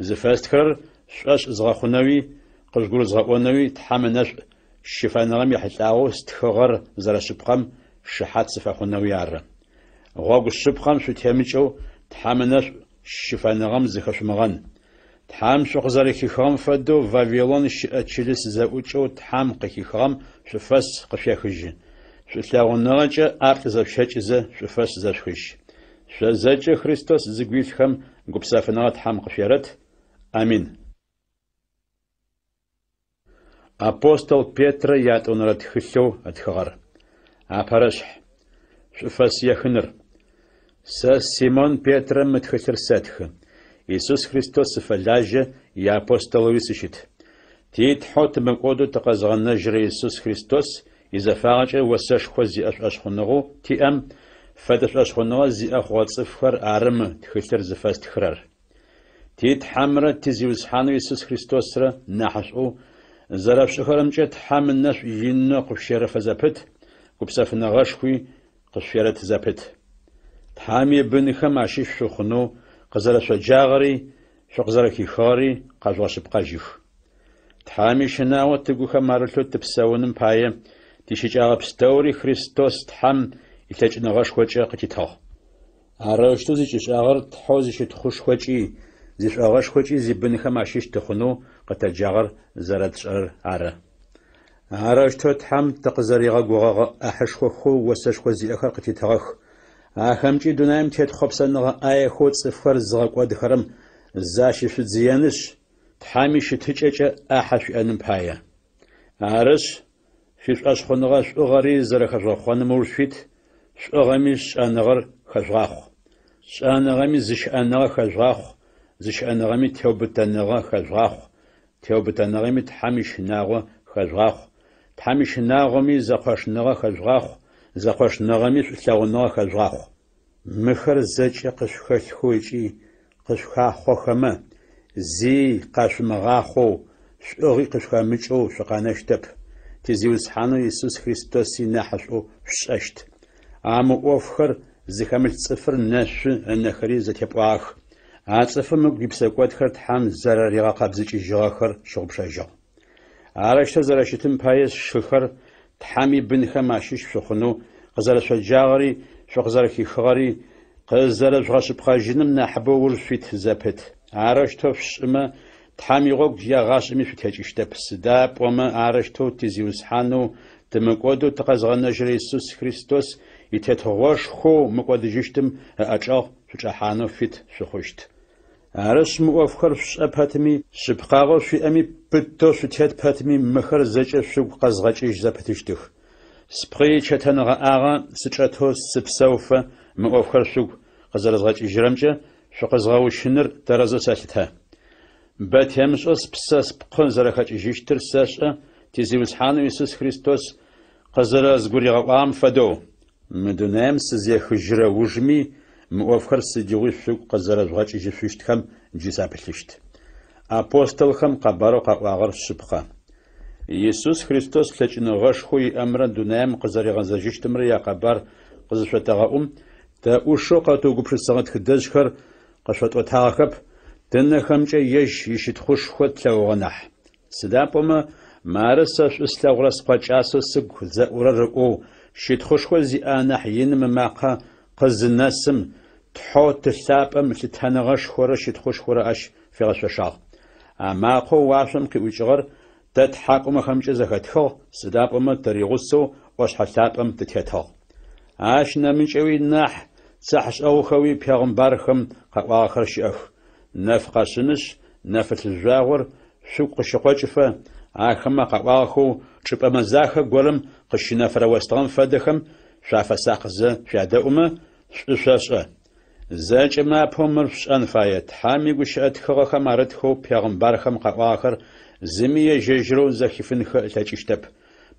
Зыфэстхырэр шъушӏошъ згъэхъунэуи, къыжъугурызгъэӏонэуи Тхьэм ынэшӏу щыфэныгъэм ехьылӏагъэу стхыгъэр зэрэшъыпкъэм шыхьат сыфэхъунэуи ары. Гъогу шъыпкъэм шъутемыкӏэу Тхьэм ынэшӏу щыфэныгъэм зыхэшъумыгъэн. Тхьэм шъукъызэрэхихыгъэм фэдэу Вавилон щыӏэ чылыс зэӏукӏэу Тхьэм къыхихыгъэм шӏуфэс къышъуехыжьы. Шӏулъэгъуныгъэкӏэ ӏаплӏ зэшъущэкӏызэ шӏуфэс зэшъухыжь. Шъо зэкӏэ Христос зыгу илъхэм гупсэфыныгъэ Тхьэм къышъуерэт. Амин. Апостол Петрэ ятӏонэрэ тхылъэу ытхыгъэр. Апэрэшъхь. Шӏуфэс ехыныр. Сэ, Симон Петрэ, мы тхылъыр сэтхы. Исус Христос сыфэлажьэ, иапостолэуи сыщыт. Ти Тхьэу тымыкӏодэу тыкъэзыгъэнэжьырэ Исус Христос изэфагъэкӏэ осэшхо зиӏэ шӏошъхъуныгъэу тиӏэм фэдэ шӏошъхъуныгъэ зиӏэ хъугъэ цӏыфхэр ары мы тхылъыр зыфэстхырэр. Ти Тхьэмрэ ти Зиусхьанэу Исус Христосрэ нахьышӏоу зэрэшъушӏыхэрэмкӏэ Тхьэм ынэшӏу инэу къышъущерэфэ зэпыт, гупсэфыныгъэшхуи къышъуерэт зэпыт. Тхьэм ибынхэм ащыщ шъухъунэу къызэрэшъоджагъэри шъукъызэрэхихыгъэри къэжъугъэшъыпкъэжьых. Тхьэм ищынагъо тыгухэм арылъэу тыпсэуным пае тищыкӏагъэ пстэури Христос Тхьэм илъэкӏыныгъэшхокӏэ къытитыгъ. Арэущтэу зыкӏишӏагъэр Тхьэу зищытхъушхокӏи, зишӏогъэшхокӏи зибынхэм ащыщ тыхъунэу къытэджагъэр зэрэтшӏэрэр ары. Арэущтэу Тхьэм тыкъызэригъэгугъэгъэ ӏахьышхохэу осэшхо зиӏэхэр къытитыгъэх. Ахэмкӏи дунаим тет хъопсэныгъэ ӏаехэу цӏыфхэр зыгъэкӏодыхэрэм защышъудзыенышъ, Тхьэм ищытыкӏэкӏэ ӏахьэ шъуиӏэным пае. Арышъ, шъуишӏошъхъуныгъэ шӏугъэри зэрэхэжъугъэхъоным ыуж шъуит, шӏугъэми шӏэныгъэр хэжъугъахъу. Шӏэныгъэми зыщыӏэныгъэ хэжъугъахъу, зыщыӏэныгъэми теубытэныгъэ хэжъугъахъу, теубытэныгъэми Тхьэм ищынагъо хэжъугъахъу, Тхьэм ищынагъоми зэкъошныгъэ хэжъугъахъу, зэкъошныгъэми шӏулъэгъуныгъэ хэжъугъахъу. Мыхэр зэкӏэ къышъухэлъхэу ыкӏи къышъухахъохэмэ, зи къашъумыгъахъоу, шӏугъи къышъухэмыкӏэу шъукъэнэщтэп, ти Зиусхьанэу Исус Христоси нахьышӏоу шъушӏэщт. А мы ӏофхэр зыхэмылъ цӏыфыр нэшъу, ынэхэри зэтепӏуагъэх. А цӏыфым ыгу ипсэкӏодхэр Тхьэм зэрэригъэкъэбзыкӏыжьыгъэхэр щыгъупшэжьыгъ. Арэущтэу зэрэщытым пае, сшыхэр, Тхьэм ибынхэм ащыщ шъухъунэу къызэрэшъоджагъэри шъукъызэрэхихыгъэри къызэрэжъугъэшъыпкъэжьыным нахьыбэу ыуж шъуит зэпыт. Арэущтэу шъушӏымэ, Тхьэм игъогу егъашӏэми шъутекӏыщтэп, сыда пӏомэ арэущтэу ти Зиусхьанэу тымыкӏодэу тыкъэзгъэнэжьырэ Исус Христос и Тетыгъошхоу мыкӏодыжьыщтым ыӏэчӏэгъ шъучӏэхьанэу фит шъухъущт. Арышъ, мы ӏофхэр шъушӏэ пэтми, шъыпкъагъэу шъуиӏэми пытэу шъутет пэтми, мыхэр зэкӏэ шъугу къэзгъэкӏыжь зэпытыщтых. Спкъы ичэтэнгъэӏагъэ сычӏэтэу сыпсэуфэ мы ӏофхэр шъугу къызэрэзгъэкӏыжьырэмкӏэ шъукъэзгъэущыныр тэрэзэу сэлъытэ. Бэ темышӏэу спсэ спкъы зэрэхэкӏыжьыщтыр сэшӏэ, ти Зиусхьанэу Исус Христос къызэрэзгуригъэӏуагъэм фэдэу. Мы дунаим сызехыжьырэ ужми, мы ӏофхэр сыдигъуи шъугу къызэрэжъугъэкӏыжьышъущтхэм джы сапылъыщт. Апостолхэм къэбарэу къаӏуагъэр шъыпкъэ. Исус Христос лъэкӏыныгъэшхоу иӏэмрэ дунаим къызэригъэзэжьыщтымрэ якъэбар къызышъотэгъэӏум, тэ ӏушэу къэтыугупшысыгъэ тхыдэжъхэр къышъотӏотагъэхэп, тынэхэмкӏэ ежь ищытхъушхо тлъэгъугъэ нахь. Сыда пӏомэ, Мары сэ шӏу слъэгъурэ Скъо кӏасэу сыгу зэӏурэр ыӏоу, щытхъушхо зиӏэ анахь иным ымакъэ къызынэсым, Тхьэу Ты лъапӏэм лъытэныгъэшхорэ щытхъушхорэ ащ фигъэшъошагъ. А макъэу уашъом къиӏукӏыгъэр тэ ттхьакӏумэхэмкӏэ зэхэтхыгъ, сыда пӏомэ тыригъусэу ӏошъхьэ лъапӏэм тытетыгъ. Ащ нэмыкӏэуи нахь цыхьэшӏэгъухэуи пегъымбархэм къаӏуагъэхэр щыӏэх. Нэф къэшъынышъ, нэфылъ жъуагъор шъугу къыщыкъокӏыфэ, ахэмэ къаӏуагъэхэу чӏыпӏэ мэзахэ горэм къыщынэфырэ остыгъэм фэдэхэм шъуафэсакъызэ шъуядэӏумэ, шӏу шъошӏэ. Зэкӏэмэ апэу мыр шъушӏэн фае, Тхьэм игущыӏэ тхыгъэхэм арытхэу пегъымбархэм къаӏуагъэхэр зыми ежь-ежьырэу зэхифынхэ ылъэкӏыщтэп.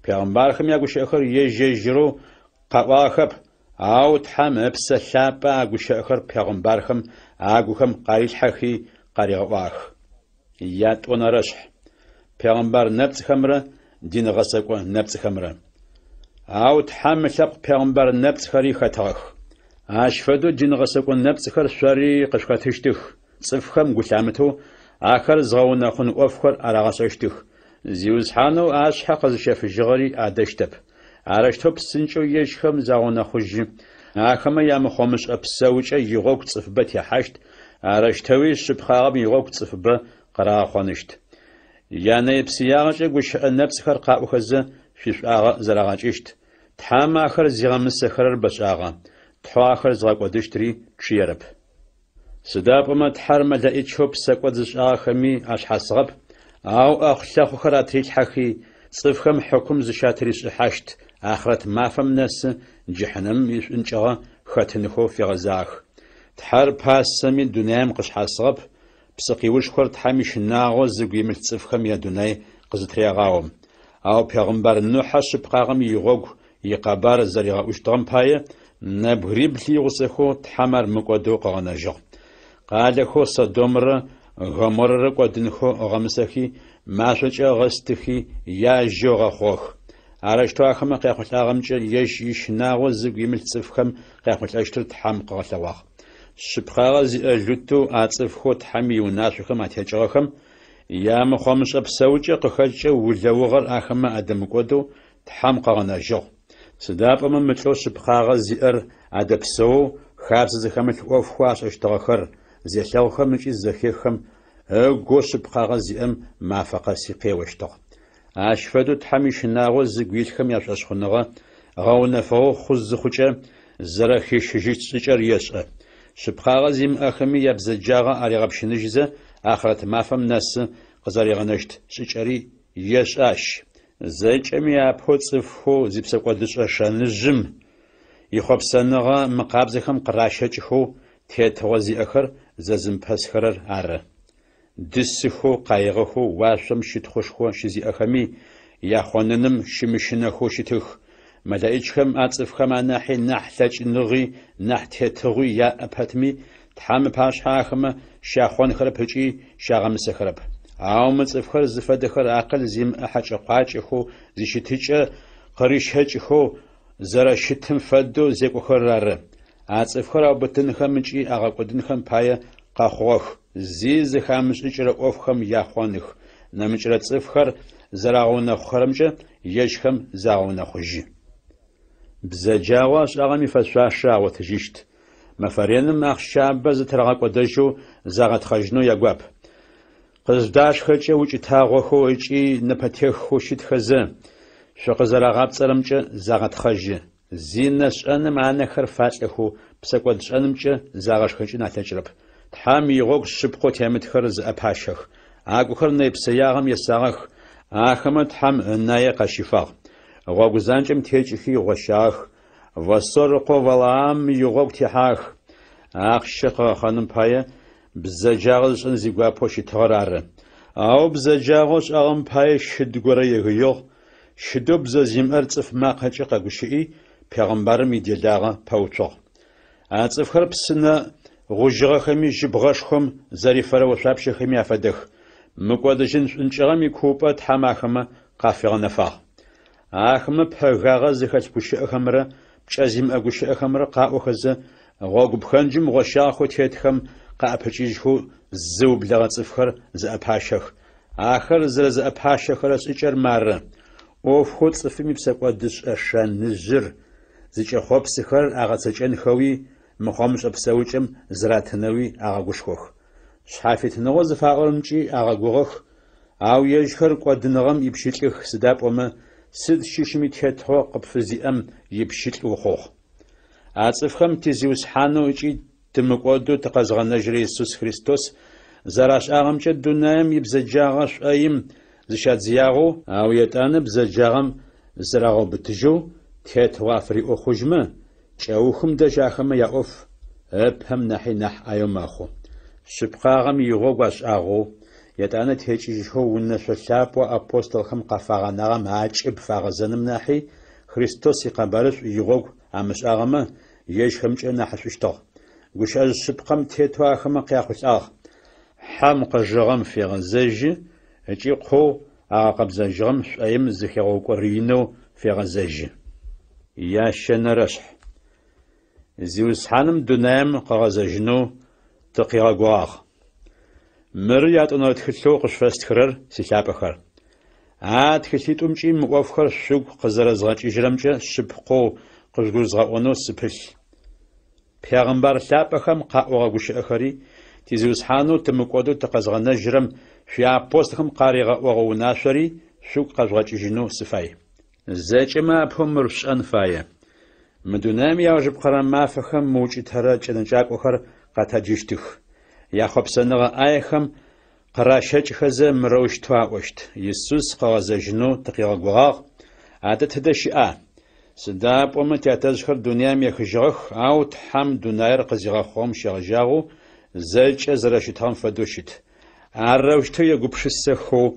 Пегъымбархэм ягущыӏэхэр ежь-ежьырэу къаӏуагъэхэп, ау Тхьэм Ыпсэ Лъапӏэ а гущыӏэхэр пегъымбархэм агухэм къарилъхьэхи къаригъэӏуагъэх. Ятӏонэрэшъхь. Пегъымбар нэпцӏхэмрэ дин гъэсэкӏо нэпцӏхэмрэ. Ау Тхьэм ылъэпкъ пегъымбар нэпцӏхэри хэтыгъэх. Ащ фэдэу дин гъэсэкӏо нэпцӏхэр шъори къышъухэтыщтых, цӏыфхэм гу лъамытэу ахэр зыгъэунэхъун ӏофхэр арагъэшӏэщтых. Зиусхьанэу ашъхьэ къэзыщэфыжьыгъэри адэщтэп. Арэущтэу псынкӏэу ежьхэм загъэунэхъужьы, ахэмэ ямыхъомышӏэ псэукӏэ игъогу цӏыфыбэ техьащт, арэущтэуи шъыпкъагъэм игъогу цӏыфыбэ къырагъэхъоныщт. Янэе-псыягъэкӏэ гущыӏэ нэпцӏхэр къаӏохэзэ шъуишӏуагъэ зэрагъэкӏыщт. Тхьэм ахэр зигъэмысэхэрэр бэшӏагъэ, Тхьэу ахэр зыгъэкӏодыщтри чъыерэп. Сыда пӏомэ Тхьэр мэлэӏичэу псэкӏод зышӏагъэхэми ашъхьасыгъэп, ау ӏэхъу-лъэхъухэр атрилъхьэхи, цӏыфхэм хьыкум зыщатыришӏыхьащт ахърэт мафэм нэсы джыхьынэмым ишӏункӏыгъэ хэтынхэу фигъэзагъэх. Тхьэр пасэми дунаим къышъхьасыгъэп, псыкъиушхор Тхьэм ищынагъо зыгу имылъ цӏыфхэм ядунай къызытырегъаом. Ау пегъымбар Нухьэ шъыпкъагъэм игъогу икъэбар зэригъэӏущтыгъэм пае, нэбгырибл игъусэхэу Тхьэм ар мыкӏодэу къыгъэнэжьыгъ. Къалэхэу Содомрэ Гоморрэ кӏодынхэу ыгъэмысэхи, машӏокӏэ ыгъэстыхи, яжьэу ыгъэхъугъэх. Арэущтэу ахэмэ къяхъулӏагъэмкӏэ ежь ищынагъо зыгу имылъ цӏыфхэм къяхъулӏэщтыр Тхьэм къыгъэлъэгъуагъ. Шъыпкъагъэ зиӏэ Лутэу а цӏыфхэу Тхьэм иунашъохэм атекӏыгъэхэм ямыхъомышӏэ псэукӏэ къыхэкӏкӏэ улэугъэр ахэмэ адэмыкӏодэу Тхьэм къыгъэнэжьыгъ. Сыда пӏомэ мы лӏэу шъыпкъагъэ зиӏэр адэпсэоу хабзэ зыхэмылъ ӏофхэу ашӏэщтыгъэхэр зелъэгъухэм ыкӏи зызэхеххэм, ыгоу шъыпкъагъэ зиӏэм мафэ къэси къеощтыгъ. Ащ фэдэу Тхьэм ищынагъо зыгу илъхэм яшӏошъхъуныгъэ гъэунэфыгъэу хъу зыхъукӏэ, зэрэхищыжьыщт шӏыкӏэр ешӏэ. Шъыпкъагъэ зимыӏэхэми ябзэджагъэ аригъэпщыныжьызэ, ахърэт мафэм нэсы къызэригъэнэщт шӏыкӏэри ешӏэ ащ. Зэкӏэми апэу цӏыфхэу зипсэкӏодышӏэ шэныжъым ихъопсэныгъэ мыкъабзэхэм къыращэкӏхэу тетыгъо зиӏэхэр зэзымыпэсхэрэр ары. Дысыхэу, къаигъэхэу уашъом щытхъушхо щызиӏэхэми яхъоныным щымыщынэхэу щытых. Мэлэӏичхэм а цӏыфхэм анахьи нахь лъэкӏыныгъи нахь тетыгъуи яӏэ пэтми, Тхьэм ыпашъхьэ ахэмэ щяхъонхэрэп ыкӏи щагъэмысэхэрэп. Ау мы цӏыфхэр зыфэдэхэр акъыл зимыӏэ хьэкӏэ-къуакӏэхэу зищытыкӏэ къырищэкӏхэу зэрэщытым фэдэу зекӏохэрэр ары. А цӏыфхэр аубытынхэм ыкӏи агъэкӏодынхэм пае къэхъугъэх, зи зэхамышӏыкӏырэ ӏофхэм яхъоных, нэмыкӏырэ цӏыфхэр зэрагъэунэхъухэрэмкӏэ ежьхэм загъэунэхъужьы. Бзэджагъэу ашӏагъэм ифэшъуашэ агъотыжьыщт. Мэфэ реным ахъщабэ зытырагъэкӏодэжьэу загъэтхъэжьынэу ягуап. Къызыжъудашхэкӏэ укӏытагъохэу ыкӏи нэпэтеххэу щытхэзэ, шъукъызэрагъапцӏэрэмкӏэ загъэтхъэжьы. Зинэ шӏэным анэхэр фалӏэхэу псэкӏодшӏэнымкӏэ загъэшхэкӏын алъэкӏырэп. Тхьэм игъогу шъыпкъэу темытхэр зыӏэпащэх. Агухэр нэйпсэягъэм есагъэх, ахэмэ Тхьэм ынае къащифагъ. Гъогу занкӏэм текӏыхи гъощагъэх, Восор ыкъо Валаам игъогу техьагъэх. Ахъщэ къыгъэхъэным пае бзэджагъэ зышӏэн зигуапэу щытыгъэр ары. Ау бзэджагъэу ышӏагъэм пае щыд горэ егыигъ, щыдэу бзэ зимыӏэр цӏыф макъэкӏэ къэгущыӏи, пегъымбарым иделагъэ пэуцугъ. А цӏыфхэр псынэ гъужьыгъэхэми жьыбгъэшхом зэрифэрэ ошъуапщэхэми афэдэх. Мыкӏодыжьын шӏункӏыгъэм икуупӏэ Тхьэм ахэмэ къафигъэнэфагъ. Ахэмэ пэгагъэ зыхэлъ гущыӏэхэмрэ пкӏэ зимыӏэ гущыӏэхэмрэ къаӏохэзэ, гъогу пхэнджым гъощагъэхэу тетхэм къаӏэпыкӏыжьхэу зыублэгъэ цӏыфхэр зыӏэпащэх. Ахэр зэрэзыӏэпащэхэрэ шӏыкӏэр мары, ӏофхэу цӏыфым ипсэкӏодышӏэ шэныжъыр зыкӏэхъопсыхэрэр агъэцэкӏэнхэуи, мыхъомышӏэ псэукӏэм зыратынэуи агъэгушхох. Шъхьафитыныгъэу зыфаӏорэмкӏи агъэгугъэх, ау ежьхэр кӏодыныгъэм ипщылӏых, сыда пӏомэ сыд щыщми тетыгъо къыпфызиӏэм ипщылӏ ухъугъ. А цӏыфхэм ти Зиусхьанэу ыкӏи тымыкӏодэу тыкъэзгъэнэжьырэ Исус Христос зэрашӏагъэмкӏэ дунаим ибзэджагъэ шӏоим зыщадзыягъэу, ау етӏанэ бзэджагъэм зырагъэубытыжьэу тетыгъо афыриӏэу хъужьмэ, кӏэухым дэжь ахэмэ яӏоф ыпэм нахьи нахь ӏаеу мэхъу. Шъыпкъагъэм игъогу ашӏагъэу, етӏанэ текӏыжьхэу унэшъо лъапӏэу апостолхэм къафагъэнагъэм акӏыб фагъэзэным нахьи Христос икъэбарышӏу игъогу амышӏагъэмэ, ежьхэмкӏэ нахьышӏущтыгъ. Гущыӏэжъ шъыпкъэм тетэу ахэмэ къяхъулӏагъ, Хьэм къыжыгъэм фегъэзэжьы ыкӏи къоу агъэкъэбзэжьыгъэм шӏоим зыхигъэукӏорэинэу фегъэзэжьы. Ящэнэрэшъхь. Зиусхьаным дунаим къыгъэзэжьынэу тыкъигъэгугъагъ. Мыры ятӏонэрэ тхылъэу къышъуфэстхырэр, силъапӏэхэр. А тхылъитӏумкӏи мы ӏофхэр шъугу къызэрэзгъэкӏыжьырэмкӏэ шъыпкъэу къыжъугурызгъэӏонэу сыпылъ. Пегъымбар лъапӏэхэм къаӏогъэ гущыӏэхэри, ти Зиусхьанэу тымыкӏодэу тыкъэзгъэнэжьырэм шъуиапостолхэм къаригъэӏогъэ унашъори шъугу къэжъугъэкӏыжьынэу сыфай. Зэкӏэмэ апэу мыр шъушӏэн фае. Мы дунаим иаужыпкъэрэ мафэхэм мыукӏытэрэ кӏэнэкӏакӏохэр къэтэджыщтых. Яхъопсэныгъэ ӏаехэм къыращэкӏхэзэ мырэущтэу аӏощт, Исус къыгъэзэжьынэу тыкъигъэгугъагъ, адэ тыдэ щыӏа? Сыда пӏомэ тятэжъхэр дунаим ехыжьыгъэх, ау Тхьэм дунаир къызигъэхъугъэм щегъэжьагъэу зэкӏэ зэрэщытыгъэм фэдэу щыт. Арэущтэу егупшысэхэу,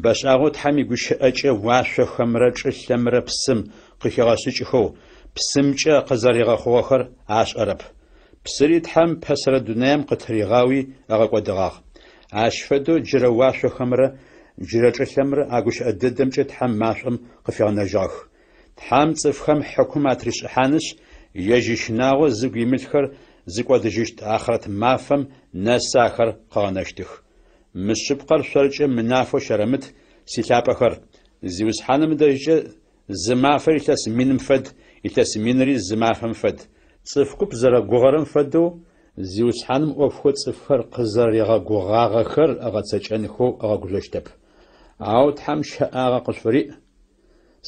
бэшӏагъэу Тхьэм игущыӏэкӏэ уашъохэмрэ чӏылъэмрэ псым къыхигъэшӏыкӏхэу, псымкӏэ къызэригъэхъугъэхэр ашӏэрэп. Псыри Тхьэм пэсэрэ дунаим къытыригъауи ыгъэкӏодыгъагъ. Ащ фэдэу джырэ уашъохэмрэ джырэ чӏылъэмрэ а гущыӏэ дэдэмкӏэ Тхьэм машӏом къыфигъэнэжьыгъэх. Тхьэм цӏыфхэм хьыкум атришӏыхьанышъ, ежь ищынагъо зыгу имылъхэр зыкӏодыжьыщт ахърэт мафэм нэсы ахэр къыгъэнэщтых. Мы шъыпкъэр шъоркӏэ мынафэу щэрэмыт, силъапӏэхэр! Зиусхьаным ыдэжькӏэ зы мафэр илъэс миным фэд, илъэс минри зы мафэм фэд. Цӏыф куп зэрэгугъэрэм фэдэу, Зиусхьаным ӏофхэу цӏыфхэр къызэригъэгугъагъэхэр ыгъэцэкӏэнхэу ыгъэгужъощтэп. Ау Тхьэм щэӏагъэ къышъуфыриӏ,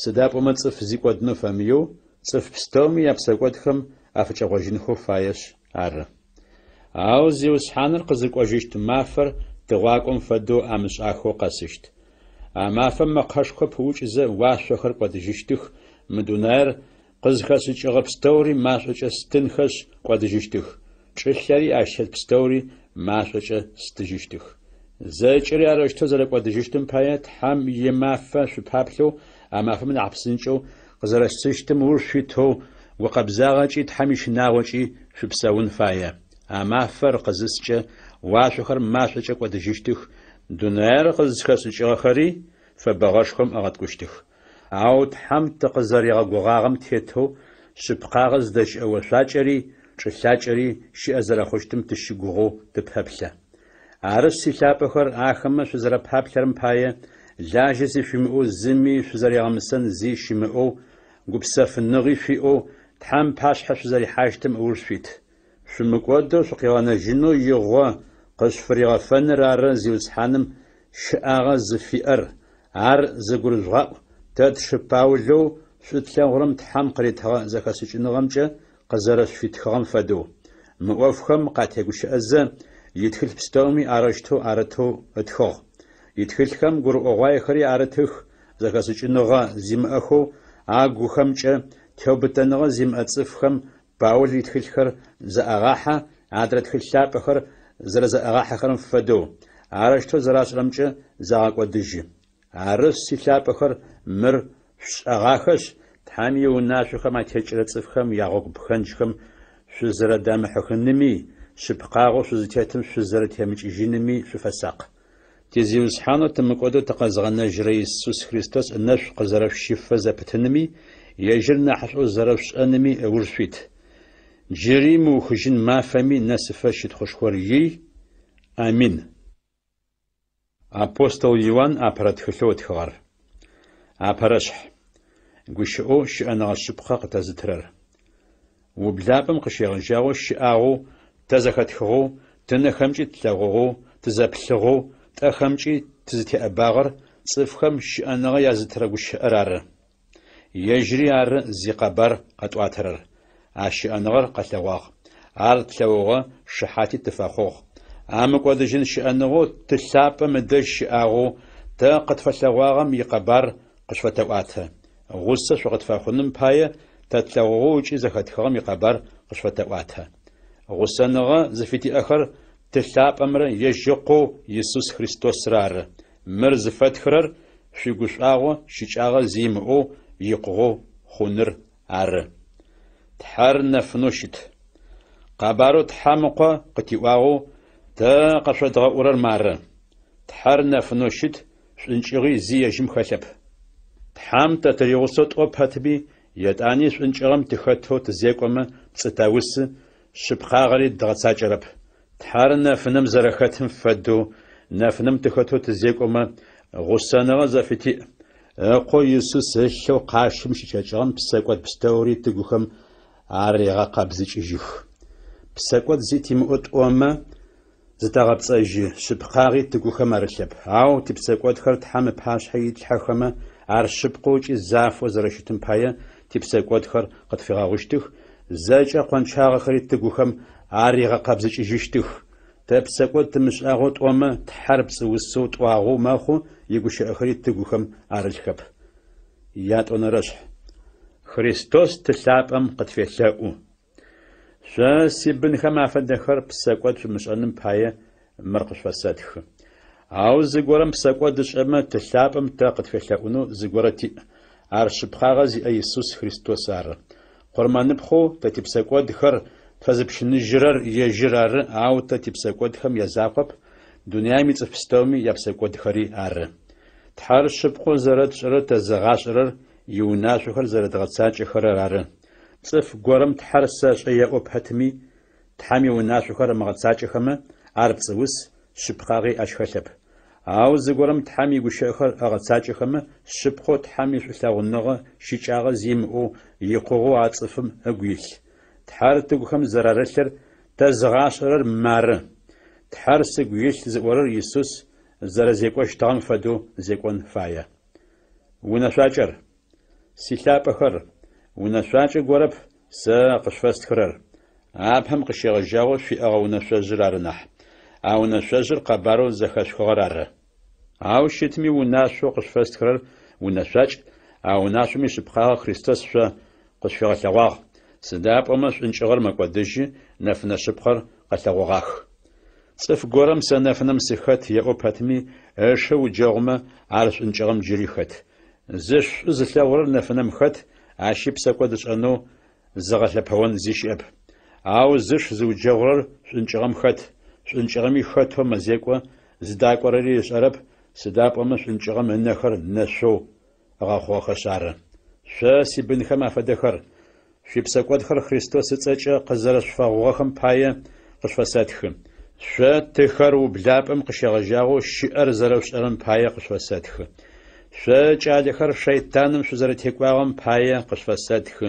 сыда пӏомэ цӏыф зи кӏодынэу фэмыеу, цӏыф пстэуми япсэкӏодхэм афыкӏэгъожьынхэу фаешъ ары. Ау Зиусхьаныр къызыкӏожьыщт мафэр тыгъуакӏом фэдэу амышӏахэу къэсыщт. А мафэм мэкъэшхо пыӏукӏызэ уашъохэр кӏодыжьыщтых, мы дунаир къызхэшӏыкӏыгъэ пстэури машӏокӏэ стынхэшъ кӏодыжьыщтых, чӏылъэри ащ тет пстэури машӏокӏэ стыжьыщтых. Зэкӏэри арэущтэу зэрэкӏодыжьыщтым пае Тхьэм имафэ шъупаплъэу а мафэм нахь псынкӏэу къызэрэсыщтым ыуж шъуитэу гукъэбзагъэкӏи Тхьэм ищынагъокӏи шъупсэун фае. А мафэр къызыскӏэ, уашъохэр машӏокӏэ кӏодыжьыщтых, дунаир къызхэшӏыкӏыгъэхэри фэбэгъэшхом ыгъэткӏущтых. Ау Тхьэм тыкъызэригъэгугъагъэм тетэу шъыпкъагъэ зыдэщыӏэ ошъуакӏэри чӏылъакӏэри щыӏэ зэрэхъущтым тыщыгугъэу тыпэплъэ. Арышъ, силъапӏэхэр, ахэмэ шъузэрэпаплъэрэм пае, лажьэ зи шъуимыӏэу зыми шъузэригъэмысэн зи щымыӏэу, гупсэфыныгъи шъуиӏэу Тхьэм пашъхьэ шъузэрихьащтым ыуж шъуит. Шъумыкӏодэу шъукъигъэнэжьынэу игъо къышъуфыригъэфэныр ары Зиусхьаным щыӏагъэ зыфиӏэр, ар зыгурыжъугъаӏу, тэ тшы Паулэу шӏу тлъэгъурэм Тхьэм къыритыгъэ зэхэшӏыкӏыныгъэмкӏэ къызэрэшъуфитхыгъэм фэдэу. Мы ӏофхэм къатегущыӏэзэ, итхылъ пстэуми арэущтэу арытэу ытхыгъ. Итхылъхэм гурыӏогъуаехэри арытых, зэхэшӏыкӏыныгъэ зимыӏэхэу агухэмкӏэ теубытэныгъэ зимыӏэ цӏыфхэм Паул итхылъхэр зэӏагъахьэ, адрэ тхылъ лъапӏэхэр зэрэзэӏагъахьэхэрэм фэдэу, арэущтэу зэрашӏэрэмкӏэ загъэкӏодыжьы. Арышъ, силъапӏэхэр, мыр шъушӏэгъахэшъ, Тхьэм иунашъохэм атекӏырэ цӏыфхэм ягъогу пхэнджхэм шъузэрэдамыхьыхыными, шъыпкъагъэу шъузытетым шъузэрэтемыкӏыжьыными шъуфэсакъ. Ти Зиусхьанэу тымыкӏодэу тыкъэзгъэнэжьырэ Исус Христос ынэшӏу къызэрэшъущыфэ зэпытыными, ежьыр нахьышӏоу зэрэшъушӏэными ыуж шъуит. Джыри мыухыжьын мафэми нэсыфэ щытхъушхор ий. Амин. Апостол Иуан апэрэ тхылъэу ытхыгъэр. Апэрэшъхь. Гущыӏэу щыӏэныгъэ шъыпкъэ къытэзытырэр. Ублапӏэм къыщегъэжьагъэу щыӏагъэу, тэ зэхэтхыгъэу, тынэхэмкӏи тлъэгъугъэу, тызэплъыгъэу, тӏэхэмкӏи тызытеӏэбагъэр цӏыфхэм щыӏэныгъэ язытырэ гущыӏэр ары. Ежьыри ары зикъэбар къэтӏуатэрэр. А щыӏэныгъэр къэлъэгъуагъ. Ар тлъэгъугъэ, шыхьати тыфэхъугъ. А мыкӏодыжьын щыӏэныгъэу Ты лъапӏэм ыдэжь щыӏагъэу тэ къытфэлъэгъуагъэм икъэбар къышъуфэтэӏуатэ. Гъусэ шъукъытфэхъуным пае тэ тлъэгъугъэу ыкӏи зэхэтхыгъэм икъэбар къышъуфэтэӏуатэ. Гъусэныгъэ зыфытиӏэхэр Ты лъапӏэмрэ ежь Ыкъоу Исус Христосрэ ары. Мыр зыфэтхырэр шъуигушӏуагъо щыкӏагъэ зи имыӏэу икъугъэу хъуныр ары. Тхьэр нэфынэу щыт. Къэбарэу Тхьэм Ыкъо къытиӏуагъэу тэ къэшъодгъэӏурэр мары. Тхьэр нэфынэу щыт, шӏункӏыгъи зи ежьым хэлъэп. Тхьэм тэ тыригъусэу тӏо пэтми, етӏани шӏункӏыгъэм тыхэтэу тызекӏомэ, пцӏы тэусы, шъыпкъагъэри дгъэцакӏэрэп. Тхьэр нэфынэм зэрэхэтым фэдэу, нэфынэм тыхэтэу тызекӏомэ, гъусэныгъэ зэфытиӏ. Ыкъоу Исус ылъэу къащым щыкӏэкӏыгъэм псэкӏод пстэури тыгухэм арегъэкъэбзыкӏыжьых. Псэкӏод зи тимыӏэу тӏомэ, зытэгъэпцӏэжьы, шъыпкъагъи тыгухэм арылъэп. Ау типсэкӏодхэр Тхьэм ыпашъхьэ итлъхьэхэмэ, ар шъыпкъэу ыкӏи зафэу зэрэщытым пае типсэкӏодхэр къытфигъэгъущтых, зэкӏэ къончагъэхэри тыгухэм аригъэкъэбзыкӏыжьыщтых. Тэ псэкӏод тымышӏагъэу тӏомэ, Тхьэр пцӏыусэу тӏуагъэу мэхъу, игущыӏэхэри тыгухэм арылъхэп. Ятӏонэрэшъхь. Христос Ты лъапӏэм къытфелъэӏу. Шъо, сибынхэм афэдэхэр, псэкӏод шъумышӏэным пае мыр къышъуфэсэтхы. Ау зыгорэм псэкӏод ышӏэмэ, Ты лъапӏэм тэ къытфелъэӏунэу зыгорэ тиӏ. Ар шъыпкъагъэ зиӏэ Исус Христос ары. Къурмэныпхъэу тэ типсэкӏодхэр тфэзыпщыныжьырэр ежьыр ары, ау тэ типсэкӏодхэм язакъоп, дунаим ицӏыф пстэуми япсэкӏодхэри ары. Тхьэр шъыпкъэу зэрэтшӏэрэр тэзыгъашӏэрэр иунашъохэр зэрэдгъэцакӏэхэрэр ары. Цӏыф горэм Тхьэр сэшӏэ еӏо пэтми, Тхьэм иунашъохэр ымыгъэцакӏэхэмэ, ар пцӏыус, шъыпкъагъи ащ хэлъэп. Ау зыгорэм Тхьэм игущыӏэхэр ыгъэцакӏэхэмэ, шъыпкъэу Тхьэм ишӏулъэгъуныгъэ щыкӏагъэ зи имыӏэу икъугъэу а цӏыфым ыгу илъ. Тхьэр тыгухэм зэрарылъыр тэзыгъашӏэрэр мары, Тхьэр сыгу илъ зыӏорэр Исус зэрэзекӏощтыгъэм фэдэу зекӏон фае. Унэшъуакӏэр. Силъапӏэхэр, унэшъуакӏэ горэп сэ къышъуфэстхырэр, апэм къыщегъэжьагъэу шъуиӏэгъэ унэшъожъыр ары нахь. А унэшъожъыр къэбарэу зэхэшъухыгъэр ары. Ау щытми унашъоу къышъуфэстхырэр унэшъуакӏ, а унашъом ишъыпкъагъэ Христос шъо къышъуфигъэлъэгъуагъ, сыда пӏомэ шӏункӏыгъэр мэкӏодыжьы, нэфынэ шъыпкъэр къэлъэгъогъах. Цӏыф горэм сэ нэфынэм сыхэт еӏо пэтми, ышы ыуджэгъумэ, ар шӏункӏыгъэм джыри хэт. Зыш шӏу зылъэгъурэр нэфынэм хэт, ащи псэкӏод ышӏэнэу зыгъэлъэпэон зи щыӏэп. Ау зыш зыуджэгъурэр шӏункӏыгъэм хэт, шӏункӏыгъэми хэтэу мэзекӏо, зыдакӏорэри ышӏэрэп, сыда пӏомэ шӏункӏыгъэм ынэхэр нэшъоу ыгъэхъугъэхэшъ ары. Шъо, сибынхэм афэдэхэр, шъуипсэкӏодхэр Христос ыцӏэкӏэ къызэрэшъуфэгъугъэхэм пае къышъуфэсэтхы. Шъо, тыхэр, ублапӏэм къыщегъэжьагъэу щыӏэр зэрэшъушӏэрэм пае къышъуфэсэтхы. Шъо, кӏалэхэр, шэйтаным шъузэрэтекӏуагъэм пае къышъуфэсэтхы.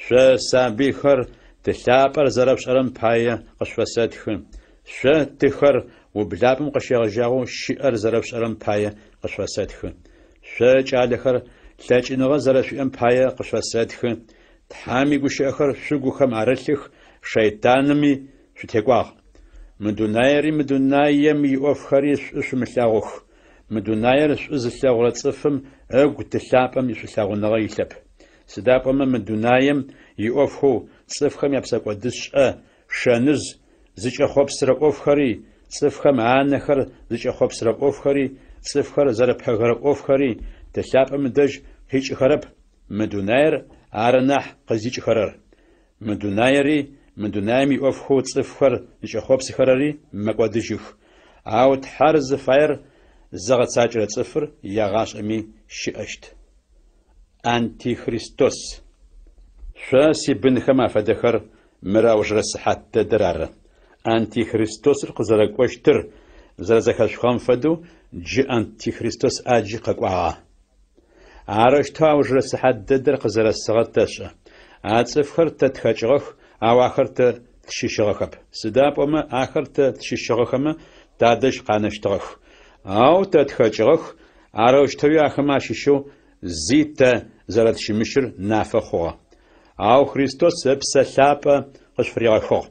Шъо, сабыйхэр, Ты лъапӏэр зэрэшъушӏэрэм пае къышъуфэсэтхы. Шъо, тыхэр, ублапӏэм къыщегъэжьагъэу щыӏэр зэрэшъушӏэрэм пае къышъуфэсэтхы. Шъо, кӏалэхэр, лъэкӏыныгъэ зэрэшъуиӏэм пае къышъуфэсэтхы, Тхьэм игущыӏэхэр шъугухэм арылъых, шэйтанми шъутекӏуагъ. Мы дунаери мы дунаем иӏофхэри шӏу шъумылъэгъух. Мы дунаер шӏу зылъэгъурэ цӏыфым ыгу Ты лъапӏэм ишӏулъэгъуныгъэ илъэп. Сыда пӏомэ мы дунаем иӏофхэу цӏыфхэм япсэкӏодышӏэ шэныжъ зыкӏэхъопсырэ ӏофхэри, цӏыфхэм анэхэр зыкӏэхъопсырэ ӏофхэри, цӏыфхэр зэрэпэгэрэ ӏофхэри Ты лъапӏэм ыдэжь къикӏыхэрэп, мы дунаер ары нахь къыздикӏыхэрэр. Мы дунаери, мы дунаем иӏофхэу цӏыфхэр зыкӏэхъопсыхэрэри мэкӏодыжьых, ау Тхьэр зыфаер зыгъэцакӏэрэ цӏыфыр егъашӏэми щыӏэщт. Антихристос. Шъо, сибынхэм афэдэхэр, Мыр аужырэ сыхьат дэдэр ары. Антихристосыр къызэрэкӏощтыр зэрэзэхэшъухыгъэм фэдэу, джы антихристос ӏаджи къэкӏуагъэ. Арэущтэу аужырэ сыхьат дэдэр къызэрэсыгъэр тэшӏэ. А цӏыфхэр тэ тхэкӏыгъэх, ау ахэр тэ тщыщыгъэхэп. Сыда пӏомэ ахэр тэ тщыщыгъэхэмэ, тадэжь къанэщтыгъэх. Ау тэ тхэкӏыгъэх, арэущтэуи ахэмэ ащыщэу зи тэ зэрэтщымыщыр нафэ хъугъэ. Ау Христос Ыпсэ Лъапӏэ къышъуфыригъэхыгъ.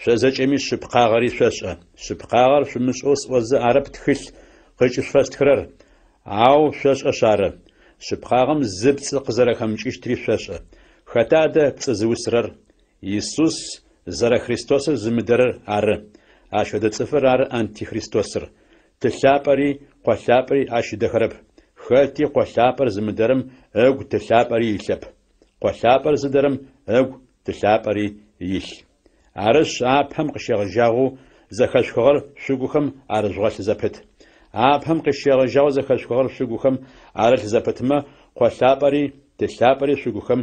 Шъо зэкӏэми шъыпкъагъэри шъошӏэ. Шъыпкъагъэр шъумышӏэу сӏозэ арэп тхылъ къыкӏышъуфэстхырэр, ау шъошӏэшъ ары. Шъыпкъагъэм зы пцӏы къызэрэхэмыкӏыщтри шъошӏэ. Хэта адэ пцӏы зыусырэр? Исус зэрэ Христосыр зымыдэрэр ары. Ащ фэдэ цӏыфыр ары антихристосыр. Ты лъапӏэри Къо лъапӏэри ащ ыдэхэрэп. Хэти Къо лъапӏэр зымыдэрэм ыгу Ты лъапӏэри илъэп. Къо лъапӏэр зыдэрэм ыгу Ты лъапӏэри илъ. Арышъ, апэм къыщегъэжьагъэу зэхэшъухыгъэр шъугухэм арыжъугъэлъ зэпыт. Апэм къыщегъэжьагъэу зэхэшъухыгъэр шъугухэм арылъ зэпытмэ, Къо лъапӏэри Ты лъапӏэри шъугухэм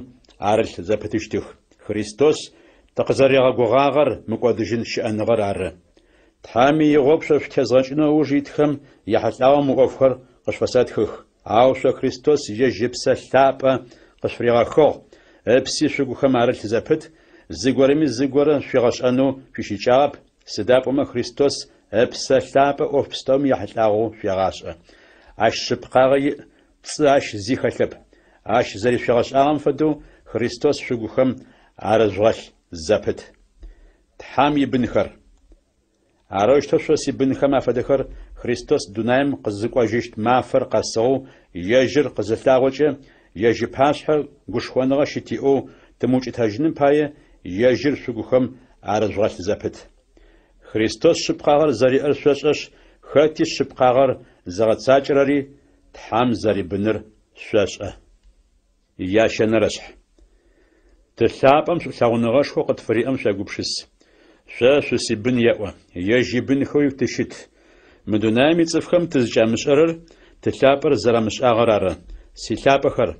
арылъ зэпытыщтых. Христос тыкъызэригъэгугъагъэр мыкӏодыжьын щыӏэныгъэр ары. Тхьэм игъогу шъо шъутезгъэкӏынэу ыуж итхэм яхьылӏагъэу мы ӏофхэр къышъуфэсэтхых. Ау шъо Христос ежь Ыпсэ Лъапӏэ къышъуфыригъэхыгъ, Ыпси шъугухэм арылъ зэпыт, зыгорэми зыгорэ шъуигъэшӏэнэу шъуищыкӏагъэп, сыда пӏомэ Христос Ыпсэ Лъапӏэ ӏоф пстэуми яхьылӏагъэу шъуегъашӏэ. Ащ шъыпкъагъэ иӏ, пцӏы ащ зи хэлъэп. Ащ зэришъуигъэшӏагъэм фэдэу Христос шъугухэм арыжъугъэлъ зэпыт. Тхьэм ибынхэр. Арэущтэу шъо сибынхэм афэдэхэр Христос дунаим къызыкӏожьыщт мафэр къэсыгъэу ежьыр къызылъагъокӏэ, ежь ыпашъхьэ гушхоныгъэ щытиӏэу тымыукӏытэжьыным пае ежьыр шъугухэм арыжъугъэлъ зэпыт. Христос шъыпкъагъэр зэриӏэр шъошӏэшъ, хэти шъыпкъагъэр зыгъэцакӏэрэри Тхьэм зэрибыныр шъошӏэ. Ящэнэрэшъхь. Ты лъапӏэм шӏулъэгъуныгъэшхоу къытфыриӏэм шъуегупшыс. Шъо шъусибын еӏо, ежь ибынхэуи тыщыт. Мы дунаим ицӏыфхэм тызкӏамышӏэрэр Ты лъапӏэр зэрамышӏагъэр ары. Силъапӏэхэр,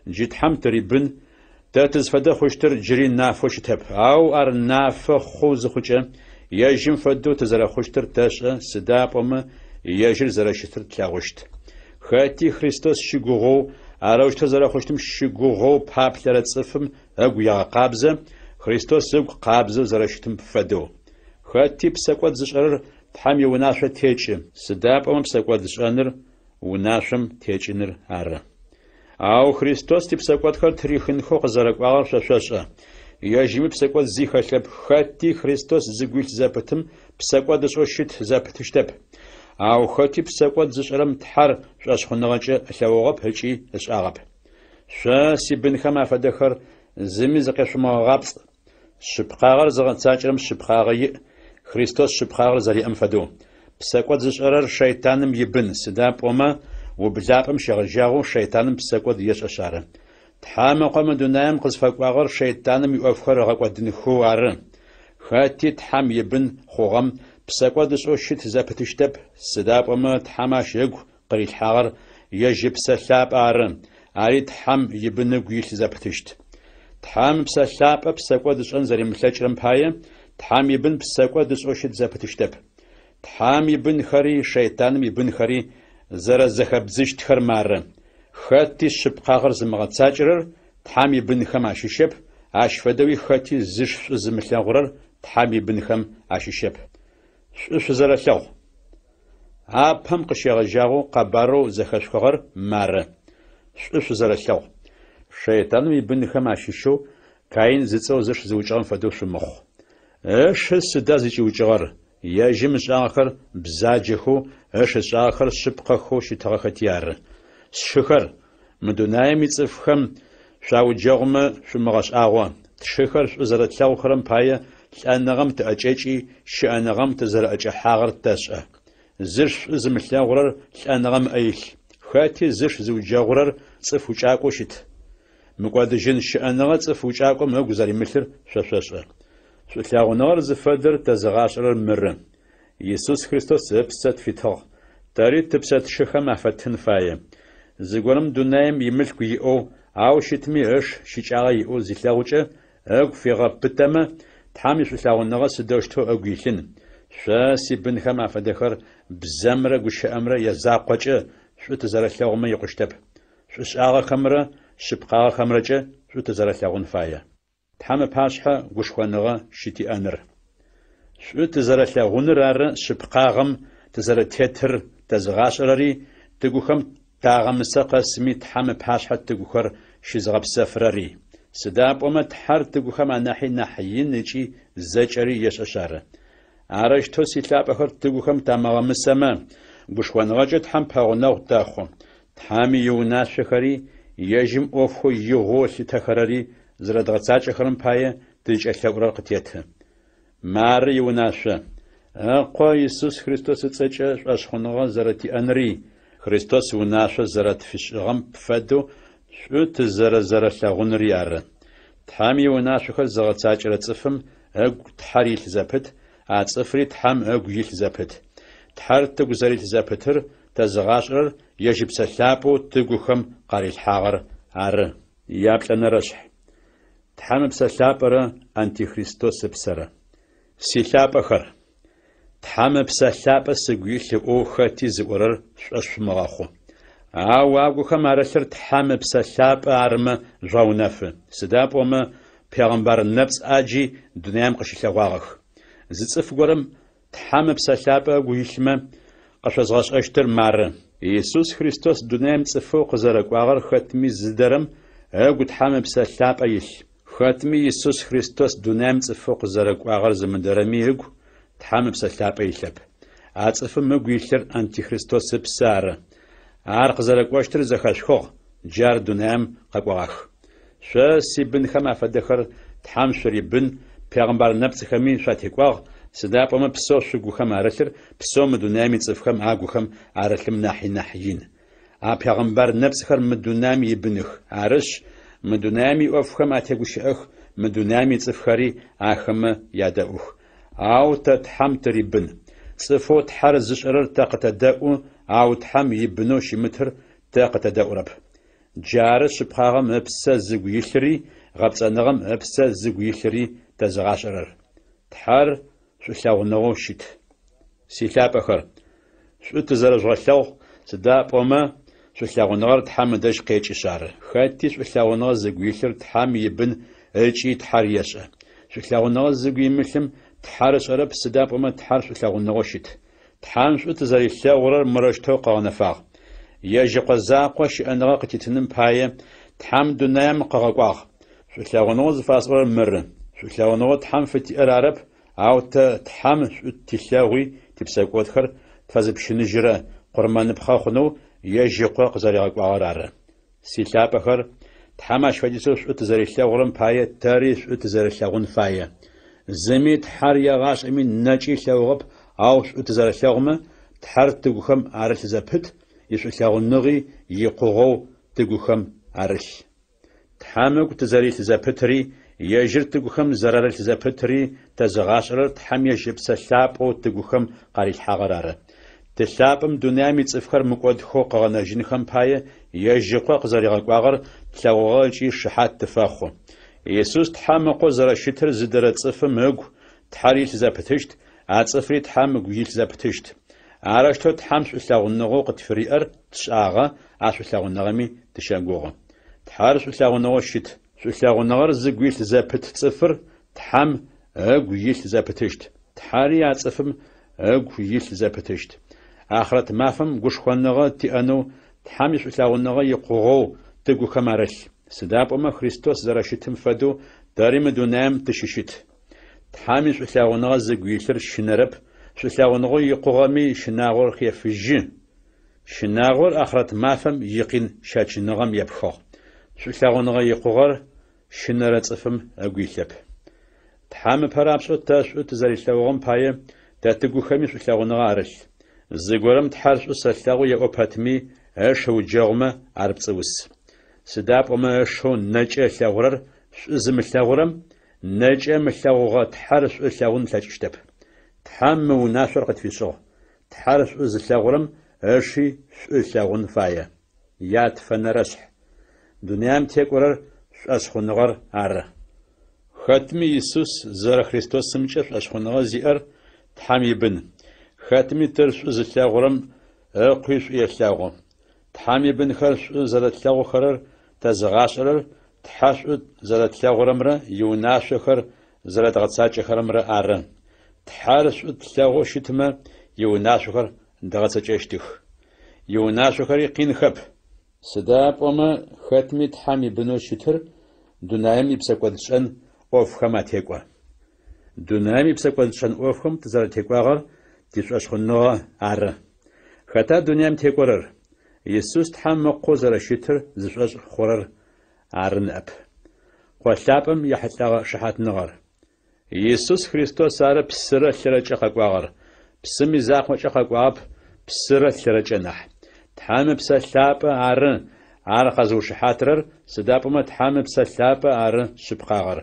джы Тхьэм тырибын, тэ тызфэдэ хъущтыр джыри нафэу щытэп, ау ар нафэ хъу зыхъукӏэ, ежьым фэдэу тызэрэхъущтыр тэшӏэ, сыда пӏомэ ежьыр зэрэщытыр тлъэгъущт. Хэти Христос щыгугъэу, арэущтэу зэрэхъущтым щыгугъэу паплъэрэ цӏыфым ыгу егъэкъабзэ, Христос ыгу къабзэу зэрэщытым фэдэу. Хэти псэкӏод зышӏэрэр Тхьэм иунашъо текӏы, сыда пӏомэ псэкӏодшӏэныр унашъом текӏыныр ары. Ау Христос типсэкӏодхэр ттырихынхэу къызэрэкӏуагъэр шъо шъошӏэ. Ежьыми псэкӏод зи хэлъэп, хэти Христос зыгу илъ зэпытым псэкӏод ышӏэу щыт зэпытыщтэп. Ау хэти псэкӏод зышӏэрэм Тхьэр шӏошъхъуныгъэкӏэ ылъэгъугъэп ыкӏи ышӏагъэп. Шъо, сибынхэм афэдэхэр, зыми зыкъешъумыгъэгъапцӏ. Шъыпкъагъэр зыгъэцакӏэрэм шъыпкъагъэ иӏ, Христос шъыпкъагъэр зэриӏэм фэдэу. Псэкӏод зышӏэрэр шэйтаным ибын, сыда пӏомэ ублапӏэм щегъэжьагъэу шэйтаным псэкӏод ешӏэшъ ары. Тхьэм Ыкъо мы дунаим къызфэкӏуагъэр шэйтаным иӏофхэр ыгъэкӏодынхэу ары. Хэти Тхьэм ибын хъугъэм псэкӏод ышӏэу щыт зэпытыщтэп, сыда пӏомэ Тхьэм ащ ыгу къырилъхьагъэр ежь Ыпсэ Лъапӏэ ары, ари Тхьэм ибын ыгу илъ зэпытыщт. Тхьэм Ыпсэ Лъапӏэ псэкӏод ышӏэн зэримылъэкӏырэм пае, Тхьэм ибын псэкӏод ышӏэу щыт зэпытыщтэп. Тхьэм ибынхэри шэйтаным ибынхэри зэрэзэхэбдзыщтхэр мары, хэти шъыпкъагъэр зымыгъэцакӏэрэр Тхьэм ибынхэм ащыщэп, ащ фэдэуи хэти зыш шӏу зымылъэгъурэр Тхьэм ибынхэм ащыщэп. Шӏу шъузэрэлъэгъу. Апэм къыщегъэжьагъэу къэбарэу зэхэшъухыгъэр мары, шӏу шъузэрэлъэгъу. Шэйтаным ибынхэм ащыщэу Каин зыцӏэу зыш зыукӏыгъэм фэдэу шъумыхъу. Ышы сыда зыкӏиукӏыгъэр? Ежьым ышӏагъэхэр бзаджэхэу, ыш ышӏагъэхэр шъыпкъэхэу щытыгъэхэти ары. Сшыхэр, мы дунаим ицӏыфхэм шъуауджэгъумэ шъумыгъэшӏагъо, тшыхэр шӏу зэрэтлъэгъухэрэм пае лӏэныгъэм тыӏэкӏэкӏи, щыӏэныгъэм тызэрэӏэкӏэхьагъэр тэшӏэ. Зыш шӏу зымылъэгъурэр лӏэныгъэм ыӏэ илъ. Хэти зыш зыуджэгъурэр цӏыф укӏакӏоу щыт. Мыкӏодыжьын щыӏэныгъэ цӏыф укӏакӏом ыгу зэримылъыр шъо шъошӏэ. Шӏулъэгъуныгъэр зыфэдэр тэзыгъашӏэрэр мыры. Исус Христос ыпсэ тфитыгъ, тэри тыпсэ тшыхэм афэттын фае. Зыгорэм дунаим имылъку иӏэу, ау щытми ыш щыкӏагъэ иӏэу зилъэгъукӏэ, ыгу фигъэпытэмэ, Тхьэм ишӏулъэгъуныгъэ сыдэущтэу ыгу илъын? Шъо, сибынхэм афэдэхэр, бзэмрэ гущыӏэмрэ язакъокӏэ шӏу тызэрэлъэгъумэ икъущтэп, шӏушӏагъэхэмрэ шъыпкъагъэхэмрэкӏэ шӏу тызэрэлъэгъун фае. Тхьэм ыпашъхьэ гушхоныгъэ щытиӏэныр. Шӏу тызэрэлъэгъуныр ары шъыпкъагъэм тызэрэтетыр тэзыгъашӏэрэри, тыгухэм тагъэмысэ къэсми Тхьэм ыпашъхьэ тыгухэр щызыгъэпсэфырэри. Сыда пӏомэ Тхьэр тыгухэм анахьи нахь ин ыкӏи зэкӏэри ешӏэшъ ары. Арэущтэу, силъапӏэхэр, тыгухэм тамыгъэмысэмэ, гушхоныгъэкӏэ Тхьэм пэгъунэгъу тэхъу. Тхьэм иунашъохэри, ежьым ӏофхэу игъоу ылъытэхэрэри зэрэдгъэцакӏэхэрэм пае тызкӏэлъэӏурэр къытеты. Мары иунашъо: Ыкъо Исус Христос ыцӏэкӏэ шӏошъхъуныгъэ зэрэтиӏэнри, Христос унашъо зэрэтфишӏыгъэм фэдэу шӏу тызэрэзэрэлъэгъунри ары. Тхьэм иунашъохэр зыгъэцакӏэрэ цӏыфым ыгу Тхьэр илъ зэпыт, а цӏыфри Тхьэм ыгу илъ зэпыт. Тхьэр тыгу зэрилъ зэпытыр тэзыгъашӏэрэр ежь Ыпсэ Лъапӏэу тыгухэм къарилъхьагъэр ары. Яплӏэнэрэшъхь. Тхьэм Ыпсэ Лъапӏэрэ Антихристос ыпсэрэ. Силъапӏэхэр! Тхьэм Ыпсэ Лъапӏэ сыгу илъ ыӏоу хэти зыӏорэр шъушӏошъ шъумыгъэхъу. Ау агухэм арылъыр Тхьэм Ыпсэ Лъапӏэ арымэ жъугъэунэфы, сыда пӏомэ пегъэмбар нэпцӏ ӏаджи дунаим къыщылъэгъуагъэх. Зы цӏыф горэм Тхьэм Ыпсэ Лъапӏэ ыгу илъмэ, къышъозгъэшӏэщтыр мары: Исус Христос дунаим цӏыфэу къызэрэкӏуагъэр хэтми зыдэрэм ыгу Тхьэм Ыпсэ Лъапӏэ илъ. Хэтми Исус Христос дунаим цӏыфэу къызэрэкӏуагъэр зымыдэрэми ыгу Тхьэм Ыпсэ Лъапӏэ илъэп. А цӏыфым ыгу илъыр Антихристос ыпсэ ары. Ар къызэрэкӏощтыр зэхэшъухыгъ, джы ар дунаим къэкӏогъах. Шъо, сибынхэм афэдэхэр, Тхьэм шъурибын, пегъэмбар нэпцӏхэми шъуатекӏуагъ, сыда пӏомэ псэу шъугухэм арылъыр псэу мы дунаим ицӏыфхэм агухэм арылъым нахьи нахь ин. А пегъэмбар нэпцӏхэр мы дунаим ибыных, арышъ, мы дунаим иӏофхэм атегущыӏэх, мы дунаим ицӏыфхэри ахэмэ ядэӏух. Ау тэ Тхьэм тырибын. Цӏыфэу Тхьэр зышӏэрэр тэ къытэдэӏу, ау Тхьэм ибынэу щымытыр тэ къытэдэӏурэп. Джары шъыпкъагъэм ыпсэ зыгу илъыри гъэпцӏэныгъэм ыпсэ зыгу илъыри тэзыгъашӏэрэр. Тхьэр шӏулъэгъуныгъэу щыт. Силъапӏэхэр, шӏу тызэрэжъугъэлъэгъу, сыда пӏомэ шӏулъэгъуныгъэр Тхьэм ыдэжь къекӏышъ ары. Хэти шӏулъэгъуныгъэ зыгу илъыр Тхьэм ибын ыкӏи Тхьэр ешӏэ. Шӏулъэгъуныгъэ зыгу имылъым Тхьэр ышӏэрэп, сыда пӏомэ Тхьэр шӏулъэгъуныгъэу щыт. Тхьэм шӏу тызэрилъэгъурэр мырэущтэу къыгъэнэфагъ. Ежь Ыкъо закъо щыӏэныгъэ къытитыным пае, Тхьэм дунаим къыгъэкӏуагъ. Шӏулъэгъуныгъэу зыфасӏорэр мыры: шӏулъэгъуныгъэу Тхьэм фытиӏэр арэп, ау тэ Тхьэм шӏу тилъэгъуи типсэкӏодхэр тфэзыпщыныжьырэ къурмэныпхъэ хъунэу ежь Ыкъо къызэригъэкӏуагъэр ары. Силъапӏэхэр, Тхьэм ащ фэдизэу шӏу тызэрилъэгъурэм пае тэри шӏу тызэрэлъэгъун фае. Зыми Тхьэр егъашӏэми нэкӏи ылъэгъугъэп, ау шӏу тызэрэлъэгъумэ, Тхьэр тыгухэм арылъ зэпыт, ишӏулъэгъуныгъи икъугъэу тыгухэм арылъ. Тхьэм ыгу тызэрилъ зэпытри, ежьыр тыгухэм зэрарылъ зэпытри тэзыгъашӏэрэр Тхьэм ежь Ыпсэ Лъапӏэу тыгухэм къарилъхьагъэр ары. Ты лъапӏэм дунаим ицӏыфхэр мыкӏодхэу къыгъэнэжьынхэм пае ежь Ыкъо къызэригъэкӏуагъэр тлъэгъугъэ ыкӏи шыхьат тыфэхъу. Исус Тхьэм Ыкъоу зэрэщытыр зыдэрэ цӏыфым ыгу Тхьэр илъ зэпытыщт, а цӏыфри Тхьэм ыгу илъ зэпытыщт. Арэущтэу Тхьэм шӏулъэгъуныгъэу къытфыриӏэр тшӏагъэ, а шӏулъэгъуныгъэми тыщэгугъы. Тхьэр шӏулъэгъуныгъэу щыт. Шӏулъэгъуныгъэр зыгу илъ зэпыт цӏыфыр Тхьэм ыгу илъ зэпытыщт, Тхьэри а цӏыфым ыгу илъ зэпытыщт. Ахърэт мафэм гушхоныгъэ тиӏэнэу Тхьэм ишӏулъэгъуныгъэ икъугъэу тыгухэм арылъ. Сыда пӏомэ Христос зэрэщытым фэдэу тэри мы дунаим тыщыщыт. Тхьэм ишӏулъэгъуныгъэ зыгу илъыр щынэрэп, шӏулъэгъуныгъэу икъугъэми щынагъор хефыжьы. Щынагъор ахърэт мафэм икъин щэчыныгъэм епхыгъ. Шӏулъэгъуныгъэ икъугъэр щынэрэ цӏыфым ыгу илъэп. Тхьэм ыпэрапшӏэу тэ шӏу тызэрилъэгъугъэм пае тэ тыгухэми шӏулъэгъуныгъэ арылъ. Зыгорэм Тхьэр шӏу сэлъэгъу еӏо пэтми, ыш ыуджэгъумэ, ар пцӏыус. Сыда пӏомэ ышэу нэкӏэ ылъэгъурэр шӏу зымылъэгъурэм, нэкӏэ ымылъэгъугъэ Тхьэр шӏу ылъэгъун ылъэкӏыщтэп. Тхьэм мы унашъор къытфишӏыгъ, Тхьэр шӏу зылъэгъурэм ыши шӏу ылъэгъун фае. Ятфэнэрэшъхь. Дунаим текӏорэр шӏошъхъуныгъэр ары. Хэтми Исус зэрэХристосымкӏэ шӏошъхъуныгъэ зиӏэр Тхьэм ибын. Хэтми Тыр шӏу зылъэгъурэм Ыкъуи шӏу елъэгъу. Тхьэм ибынхэр шӏу зэрэтлъэгъухэрэр тэзыгъашӏэрэр Тхьэр шӏу зэрэтлъэгъурэмрэ иунашъохэр зэрэдгъэцакӏэхэрэмрэ ары. Тхьэр шӏу тлъэгъоу щытмэ, иунашъохэр дгъэцэкӏэщтых. Иунашъохэри къинхэп. Сыда пӏомэ хэтми Тхьэм ибынэу щытыр дунаим ипсэкӏодшӏэн ӏофхэм атекӏо. Дунаим ипсэкӏодшӏэн ӏофхэм тызэрэтекӏуагъэр тишӏошъхъуныгъэ ары. Хэта дунаим текӏорэр? Исус Тхьэм Ыкъоу зэрэщытыр зышӏошъ хъурэр ары ныӏэп. Къо лъапӏэм ехьылӏэгъэ шыхьатныгъэр. Исус Христос ары псырэ лъырэкӏэ къэкӏуагъэр, псым изакъокӏэ къэкӏуагъэп, псырэ лъырэкӏэ нахь. Тхьэм Ыпсэ Лъапӏэ ары ар къэзыушыхьатырэр, сыда пӏомэ Тхьэм Ыпсэ Лъапӏэ ары шъыпкъагъэр.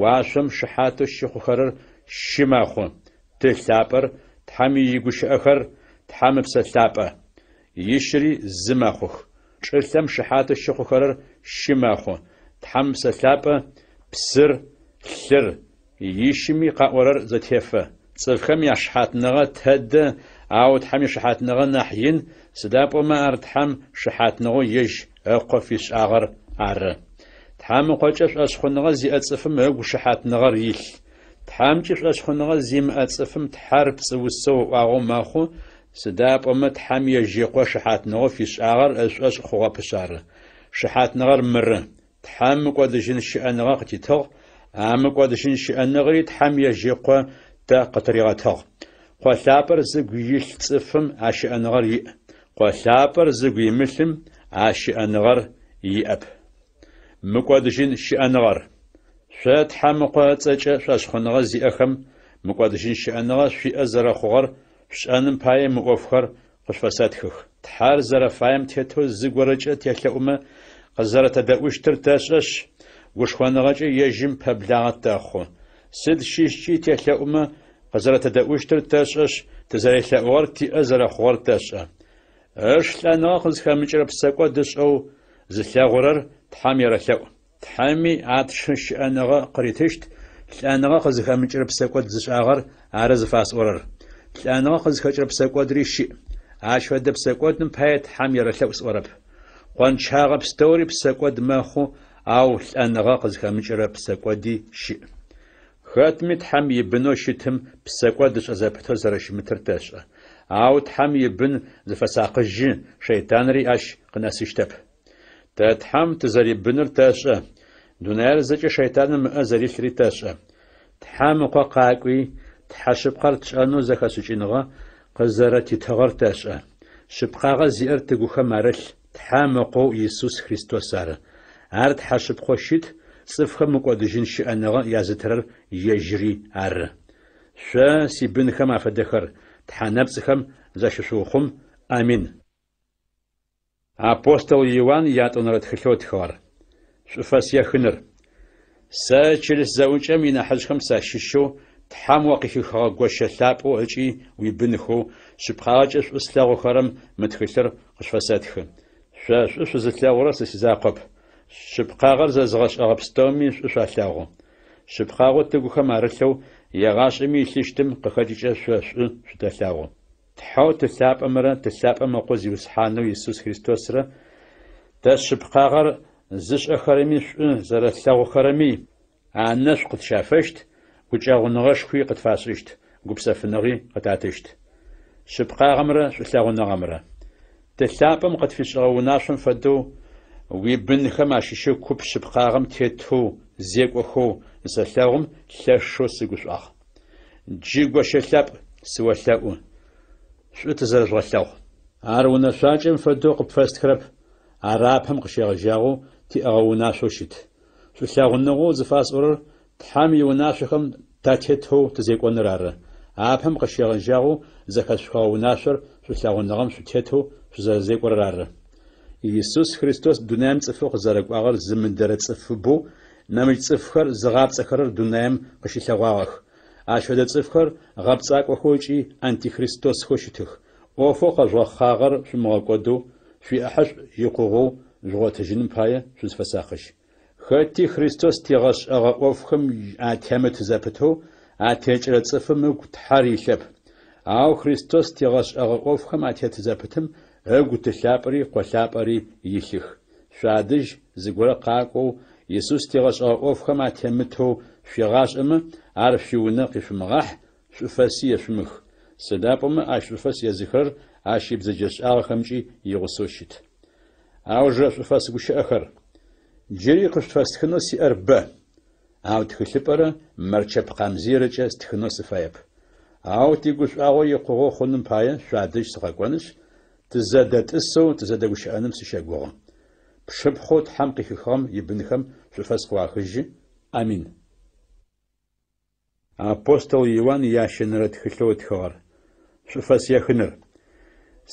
Уашъом шыхьатэу щыхъухэрэр щы мэхъу, Ты лъапӏэр, Тхьэм игущыӏэхэр, Тхьэм Ыпсэ Лъапӏэ. Ищыри зы мэхъух. Чӏылъэм шыхьатэу щыхъухэрэр щы мэхъу, Тхьэм Ыпсэ Лъапӏэ, псыр, лъыр, ищыми къаӏорэр зэтефэ. Цӏыфхэм яшыхьатныгъэ тэдэ, ау Тхьэм ишыхьатныгъэ нахь ин, сыда пӏомэ ар Тхьэм шыхьатныгъэу ежь Ыкъо фишӏагъэр ары. Тхьэм Ыкъокӏэ шӏошъхъуныгъэ зиӏэ цӏыфым ыгу шыхьатныгъэр илъ. Тхьэмкӏи шӏошъхъуныгъэ зимыӏэ цӏыфым Тхьэр пцӏыусэу ыӏуагъэу мэхъу, сыда пӏомэ Тхьэм ежь Ыкъо шыхьатныгъэу фишӏагъэр ышӏошъ хъугъэпышъ ары. Шыхьатныгъэр мыры: Тхьэм мыкӏодыжьын щыӏэныгъэ къытитыгъ, а мыкӏодыжьын щыӏэныгъэри Тхьэм ежь Ыкъо тэ къытыригъэтыгъ. Къо лъапӏэр зыгу илъ цӏыфым а щыӏэныгъэр иӏ, Къо лъапӏэр зыгу имылъым а щыӏэныгъэр иӏэп. Мыкӏодыжьын щыӏэныгъэр. Шъо Тхьэм Ыкъо ыцӏэкӏэ шӏошъхъуныгъэ зиӏэхэм мыкӏодыжьын щыӏэныгъэ шъуиӏэ зэрэхъугъэр шъушӏэным пае мы ӏофхэр къышъуфэсэтхых. Тхьэр зэрэфаем тетэу зыгорэкӏэ телъэӏумэ, къызэрэтэдэӏущтыр тэшӏэшъ, гушхоныгъэкӏэ ежьым пэблагъэ тэхъу. Сыд щыщкӏи телъэӏумэ, къызэрэтэдэӏущтыр тэшӏэшъ, тызэрелъэӏугъэр тиӏэ зэрэхъугъэр тэшӏэ. Ыш лӏэныгъэ къызхэмыкӏырэ псэкӏод ышӏэу зылъэгъурэр Тхьэм ерэлъэӏу. Тхьэми а тшы щыӏэныгъэ къыритыщт, лӏэныгъэ къызыхэмыкӏырэ псэкӏод зышӏагъэр ары зыфасӏорэр. Лӏэныгъэ къызхэкӏырэ псэкӏодри щыӏ. Ащ фэдэ псэкӏодым пае Тхьэм ерэлъэӏу сӏорэп. Къончагъэ пстэури псэкӏод мэхъу, ау лӏэныгъэ къызхэмыкӏырэ псэкӏоди щыӏ. Хэтми Тхьэм ибынэу щытым псэкӏод ышӏэ зэпытэу зэрэщымытыр тэшӏэ. Ау Тхьэм ибын зыфэсакъыжьы, шэйтанри ащ къынэсыщтэп. Тэ Тхьэм тызэрибыныр тэшӏэ, дунаир зэкӏэ шэйтаным ыӏэ зэрилъри тэшӏэ. Тхьэм Ыкъо къакӏуи, Тхьэ шъыпкъэр тшӏэнэу зэхэшӏыкӏыныгъэ къызэрэтитыгъэр тэшӏэ. Шъыпкъагъэ зиӏэр тыгухэм арылъ Тхьэм Ыкъоу Исус Христос ары. Ар Тхьэ шъыпкъэу щыт, цӏыфхэм мыкӏодыжьын щыӏэныгъэ язытырэр ежьыри ары. Шъо, сибынхэм афэдэхэр, тхьэ нэпцӏхэм защышъуухъум. Амин. Апостол Иуан ятӏонэрэ тхылъэу ытхыгъэр. Шӏуфэс ехыныр. Сэ чылыс зэӏукӏэм инахьыжъхэм сащыщэу, Тхьэм о къыхихыгъэ гощэ лъапӏэу ыкӏи уибынхэу, шъыпкъагъэкӏэ шӏу слъэгъухэрэм мы тхылъыр къышъуфэсэтхы. Шъо шӏу шъузылъэгъурэр сэ сизакъоп, шъыпкъагъэр зэзыгъэшӏэгъэ пстэуми шӏу шъуалъэгъу. Шъыпкъагъэу тыгухэм арылъэу егъашӏэми илъыщтым къыхэкӏыкӏэ шъо шӏу шъутэлъэгъу. Тхьэу Ты лъапӏэмрэ Ты лъапӏэм Ыкъо Зиусхьанэу Исус Христосрэ тэ шъыпкъагъэр зышӏэхэрэми шӏу зэрэлъэгъухэрэми анэшӏу къытщафэщт, гукӏэгъуныгъэшхуи къытфашӏыщт, гупсэфыныгъи къытатыщт. Шъыпкъагъэмрэ шӏулъэгъуныгъэмрэ. Ты лъапӏэм къытфишӏыгъэ унашъом фэдэу уибынхэм ащыщэу куп шъыпкъагъэм тетэу зекӏохэу зысэлъэгъум, лъэшэу сыгушӏуагъ. Джы, гощэ лъапӏ, сыолъэӏу, шӏу тызэрэжъугъэлъэгъу. Ар унэшъуакӏэм фэдэу къыпфэстхырэп, ар апэм къыщегъэжьагъэу тиӏэгъэ унашъоу щыт. Шӏулъэгъуныгъэу зыфасӏорэр Тхьэм иунашъохэм татетэу тызекӏоныр ары. Апэм къыщегъэжьагъэу зэхэшъухыгъэ унашъор шӏулъэгъуныгъэм шъутетэу шъузэрэзекӏорэр ары. Исус Христос дунаим цӏыфэу къызэрэкӏуагъэр зымыдэрэ цӏыфыбэу нэмыкӏ цӏыфхэр зыгъапцӏэхэрэр дунаим къыщылъэгъуагъэх. Ащ фэдэ цӏыфхэр гъэпцӏакӏохэу ыкӏи антихристосхэу щытых. ӏофэу къэжъугъэхъагъэр шъумыгъэкӏодэу, шъуиӏахьышӏу икъугъэу жъугъотыжьыным пае шъузфэсакъыжь. Хэти Христос тигъэшӏэгъэ ӏофхэм атемыт зэпытэу атекӏырэ цӏыфым ыгу Тхьэр илъэп. Ау Христос тигъэшӏэгъэ ӏофхэм атет зэпытым ыгу Ты лъапӏэри Къо лъапӏэри илъых. Шъуадэжь зыгорэ къакӏоу Исус тигъэшӏэгъэ ӏофхэм атемытэу шъуигъашӏэмэ, ар шъуиунэ къишъумыгъахь, шӏуфэси ешъумых. Сыда пӏомэ ащ шӏуфэс езыхырэр ащ ибзэджэшӏагъэхэмкӏи игъусэу щыт. Аужырэ шӏуфэс гущыӏэхэр. Джыри къышъуфэстхынэу сиӏэр бэ, ау тхылъыпӏэрэ мэрчэп къамзыйрэкӏэ стхынэу сыфаеп. Ау тигушӏуагъо икъугъэу хъуным пае шъуадэжь сыкъэкӏонышъ, тызэдэтӏысэу тызэдэгущыӏэным сыщэгугъы. Пшыпхъоу Тхьэм къыхихыгъэм ибынхэм шӏуфэс къыуахыжьы. Амин. Апостол Иуан ящэнэрэ тхылъэу ытхыгъэр. Шӏуфэс ехыныр.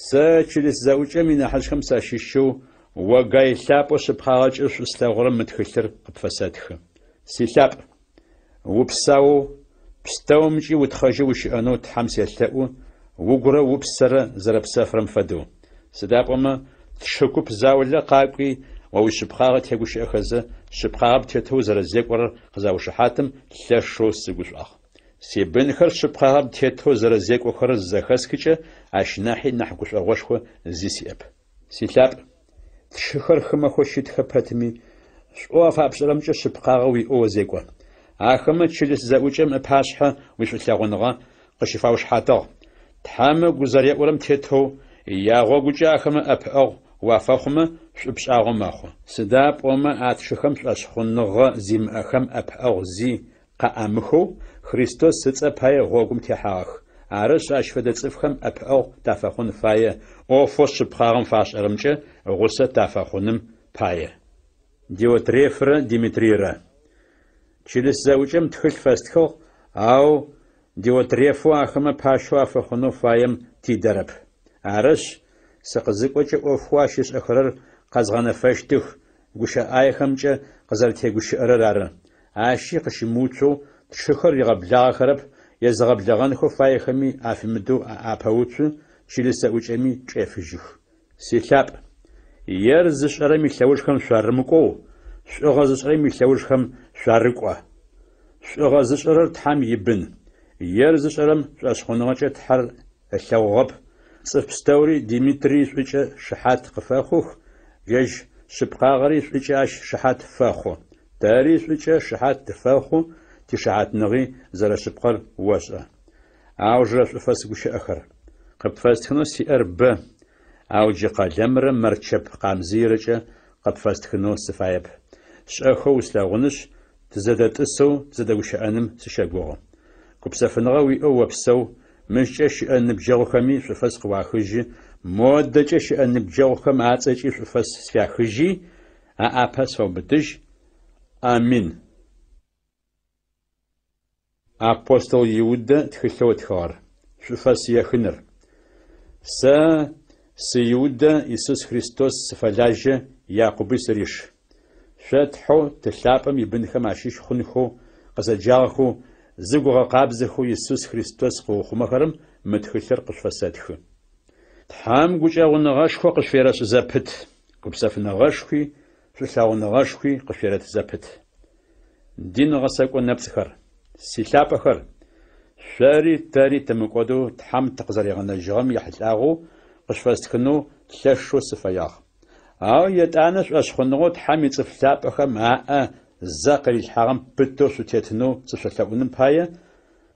Сэ чылыс зэӏукӏэм инахьыжъхэм сащыщэу, о Гай лъапӏэу шъыпкъагъэкӏэ шӏу слъэгъурэм мы тхылъыр къыпфэсэтхы. Силъапӏ! Упсаоу, пстэумкӏи утхъэжьэу ущыӏэнэу Тхьэм селъэӏу, угурэ упсэрэ зэрэпсэфырэм фэдэу. Сыда пӏомэ, тшы куп заулэ къакӏуи, о уишъыпкъагъэ тегущыӏэхэзэ, шъыпкъагъэм тетэу узэрэзекӏорэр къызаушыхьатым, лъэшэу сыгушӏуагъ. Сибынхэр шъыпкъагъэм тетэу зэрэзекӏохэрэр зызэхэсхыкӏэ, ащ нахьи нахь гушӏогъошхо зи сиӏэп. Силъапӏ, тшыхэр хымэхэу щытхэ пэтми, шӏоу афапшӏэрэмкӏэ шъыпкъагъэ уиӏэу озекӏо. Ахэмэ чылыс зэӏукӏэм ыпашъхьэ уишӏулъэгъуныгъэ къыщыфаушыхьатыгъ. Тхьэм ыгу зэреӏурэм тетэу, ягъогукӏэ ахэмэ ӏэпыӏэгъу уафэхъумэ, шӏу пшӏагъэу мэхъу. Сыда пӏомэ а тшыхэм шӏошъхъуныгъэ зимыӏэхэм ӏэпыӏэгъу зи къаӏамыхэу, Христос ыцӏэ пае гъогум техьагъэх. Арышъ, ащ фэдэ цӏыфхэм ӏэпыӏэгъу тафэхъун фае, ӏофэу шъыпкъагъэм фашӏэрэмкӏэ гъусэ тафэхъуным пае. Диотрефрэ Димитрийрэ. Чылыс зэӏукӏэм тхылъ фэстхыгъ, ау Диотрефэу ахэмэ пащэу афэхъунэу фаем тидэрэп. Арышъ, сыкъызыкӏокӏэ ӏофхэу ащ ышӏэхэрэр къэзгъэнэфэщтых, гущыӏэ ӏаехэмкӏэ къызэрэтегущыӏэрэр ары. Ащи къыщымыуцоу тшыхэр ригъэблагъэхэрэп, езыгъэблэгъэнхэу фаехэми афимыдэу апэуцу, чылыс зэӏукӏэми чӏефыжьых. Силъапӏ, ер зышӏэрэм илъэужхэм шъуарымыкӏоу, шӏугъэ зышӏэрэм илъэужхэм шъуарыкӏо. Шӏугъэ зышӏэрэр Тхьэм ибын. Ер зышӏэрэм шӏошъхъуныгъэкӏэ Тхьэр ылъэгъугъэп. Цӏыф пстэури Димитрий шӏукӏэ шыхьат къыфэхъух, ежь шъыпкъагъэри шӏукӏэ ащ шыхьат фэхъу. Тэри шӏукӏэ шыхьат тыфэхъу, тишыхьатныгъи зэрэшъыпкъэр ошӏэ. Аужырэ шӏуфэс гущыӏэхэр. Къыпфэстхынэу сиӏэр бэ, ау джы къэлэмрэ мэрчэп къамзыйрэкӏэ къыпфэстхынэу сыфаеп. Шӏэхэу услъэгъунышъ, тызэдэтӏысэу тызэдэгущыӏэным сыщэгугъы. Гупсэфыныгъэ уиӏэу опсэу, мыщкӏэ щыӏэ ныбджэгъухэми шӏуфэс къыуахыжьы, модэкӏэ щыӏэ ныбджэгъухэм ацӏэкӏи шӏуфэс сфяхыжьи, аӏапэ сфэубытыжь. Амин. Апостол Иудэ тхылъэу ытхыгъэр. Шӏуфэс ехыныр. Сэ сы Иудэ Исус Христос сыфэлажьэ, Якъуби сыриш. Шъо Тхьэу Ты лъапӏэм ибынхэм ащыщ хъунхэу къызэджагъэхэу, зыгу ыгъэкъабзэхэу Исус Христос къыухъумэхэрэм мы тхылъыр къышъуфэсэтхы. Тхьэм гукӏэгъуныгъэшхо къышъуферэшӏ зэпыт, гупсэфыныгъэшхуи шӏулъэгъуныгъэшхуи къышъуерэт зэпыт. Дин гъэсэкӏо нэпцӏхэр. Силъапӏэхэр! Шъори тэри тымыкӏодэу Тхьэм тыкъызэригъэнэжьыгъэм ехьылӏагъэу къышъуфэстхынэу лъэшэу сыфэягъ. Ау етӏанэ шӏошъхъуныгъэу Тхьэм ицӏыф лъапӏэхэм аӏэ зэ къырилъхьагъэм пытэу шъутетынэу сышъолъэӏуным пае,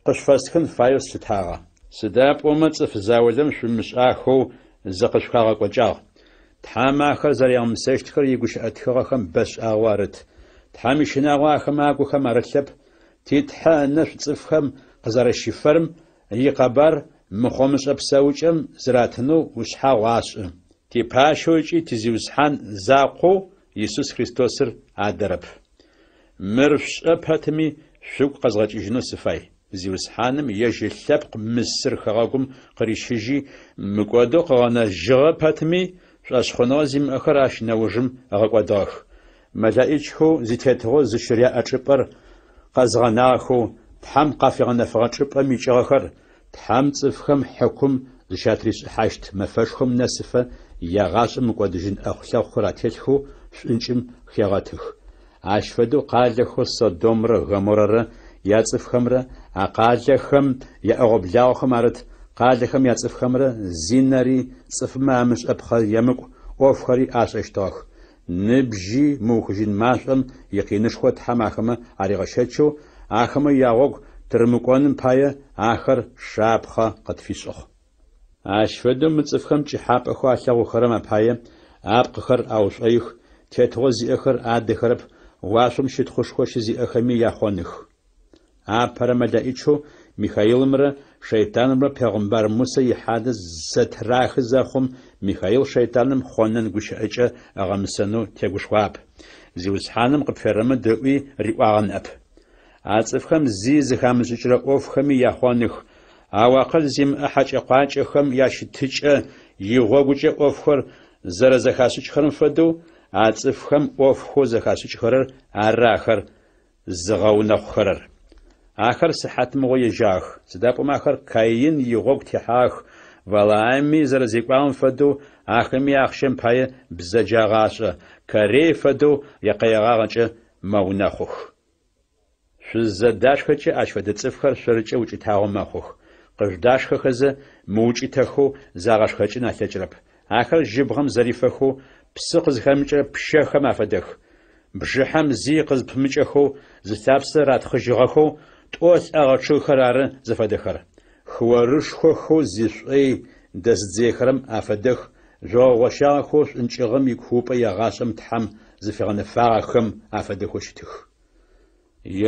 къышъуфэстхын фаеу слъытагъэ. Сыда пӏомэ цӏыф заулэм шъумышӏахэу зыкъышъухагъэкӏокӏагъ. Тхьэм ахэр зэригъэмысэщтхэр игущыӏэ тхыгъэхэм бэшӏагъэу арыт. Тхьэм ищынагъо ахэмэ агухэм арылъэп, ти Тхьэ ынэшӏу цӏыфхэм къызэрэщифэрэм икъэбар мыхъомышӏэ псэукӏэм зыратынэу ушъхьагъу ашӏы. Типащэу ыкӏи ти Зиусхьан закъоу Исус Христосыр адэрэп. Мыр шъушӏэ пэтми, шъугу къэзгъэкӏыжьынэу сыфай. Зиусхьаным ежь ылъэпкъ Мысыр хэгъэгум къырищыжьи, мыкӏодэу къыгъэнэжьыгъэ пэтми, шӏошъхъуныгъэ зимыӏэхэр ащ нэужым ыгъэкӏодыгъэх. Мэлэӏичхэу зитетыгъо зыщыряӏэ чӏыпӏэр къэзыгъэнагъэхэу, Тхьэм къафигъэнэфэгъэ чӏыпӏэм икӏыгъэхэр, Тхьэм цӏыфхэм хьыкум зыщатришӏыхьащт мэфэшхом нэсыфэ ягъашӏэм мыкӏодыжьын ӏэхъу-лъэхъухэр ателъхэу шӏункӏым хегъэтых. Ащ фэдэу къалэхэу Содомрэ Гоморрэрэ яцӏыфхэмрэ а къалэхэм яӏэгъо-благъохэм арыт къалэхэм яцӏыфхэмрэ зинэри цӏыфмэ амышӏэпхъэ емыкӏу ӏофхэри ашӏэщтыгъэх. Ныбжьи мыухыжьын машӏом икъинышхо Тхьэм ахэмэ аригъэщэчэу, ахэмэ ягъогу тырымыкӏоным пае, ахэр шапхъэ къытфишӏыгъ. Ащ фэдэу мы цӏыфхэм пкӏыхьапӏэхэу алъэгъухэрэм апае апкъыхэр аушӏоих, тетыгъо зиӏэхэр адэхэрэп, уашъом щытхъушхо щызиӏэхэми яхъоных. Апэрэ мэлэӏичэу Михаилымрэ шэйтанымрэ пегъымбар Мусэ ихьадэ зэтырахы зэхъум, Михаил шэйтаным хъонэн гущыӏэкӏэ ыгъэмысэнэу тегушхуагъэп, Зиусхьаным къыпферэмыд ыӏуи риӏуагъэ ныӏэп. А цӏыфхэм зи зыхамышӏыкӏырэ ӏофхэми яхъоных, ау акъыл зимыӏэ хьакӏэ-къуакӏэхэм ящытыкӏэ игъогукӏэ ӏофхэр зэрэзэхашӏыкӏхэрэм фэдэу, а цӏыфхэм ӏофхэу зэхашӏыкӏхэрэр ары ахэр зыгъэунэхъухэрэр. Ахэр сыхьатмыгъо ежьагъэх, сыда пӏомэ ахэр Каин игъогу техьагъэх, Валаами зэрэзекӏуагъэм фэдэу ахэми ахъщэм пае бзэджагъэ ашӏэ, Корей фэдэу якъэегъагъэкӏэ мэунэхъух. Шъузызэдашхэкӏэ ащ фэдэ цӏыфхэр шъоркӏэ укӏытагъо мэхъух, къыжъудашхэхэзэ мыукӏытэхэу загъэшхэкӏын алъэкӏырэп. Ахэр жьыбгъэм зэрифэхэу псы къызхэмыкӏырэ пщэхэм афэдэх. Бжыхьэм зи къызпымыкӏэхэу зылъапсэ ратхъыжьыгъэхэу тӏо лӏэгъэ чъыгхэр ары зыфэдэхэр. Хыорышхохэу зишӏой дэзыдзыехэрэм афэдэх жъогъо гъощагъэхэу шӏункӏыгъэм икуупӏэ егъашӏэм Тхьэм зыфигъэнэфагъэхэм афэдэхэу щытых.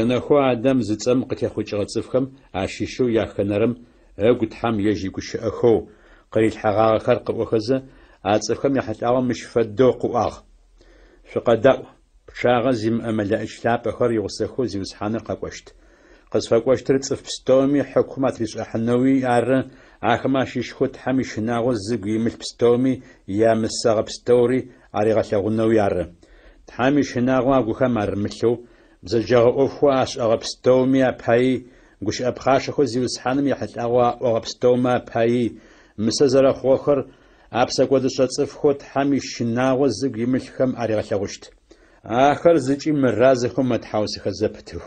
Енэхэу Адам зыцӏэм къытехъукӏыгъэ цӏыфхэм ащыщэу яхэнэрэм ыгу Тхьэм ежь игущыӏэхэу къырилъхьэгъагъэхэр къыӏохэзэ, а цӏыфхэм яхьылӏагъэу мыщ фэдэу къыӏуагъ, Шъукъэдаӏу, пчъагъэ зимыӏэ мэлэӏич лъапӏэхэр игъусэхэу Зиусхьаныр къэкӏощт. Къызфэкӏощтыр цӏыф пстэуми хьыкум атришӏыхьанэуи ары, ахэмэ ащыщхэу Тхьэм ищынагъо зыгу имылъ пстэуми ямысэгъэ пстэури аригъэлъэгъунэуи ары. Тхьэм ищынагъо агухэм арымылъэу, бзэджэгъэ ӏофхэу ашӏэгъэ пстэуми апаий, гущыӏэ пхъашэхэу Зиусхьаным ехьылӏагъэу аӏогъэ пстэумэ апаий, мысэ зэрэхъугъэхэр а псэкӏодышӏэ цӏыфхэу Тхьэм ищынагъо зыгу имылъхэм аригъэлъэгъущт. Ахэр зыкӏи мыразэхэу мэтхьаусыхэ зэпытых.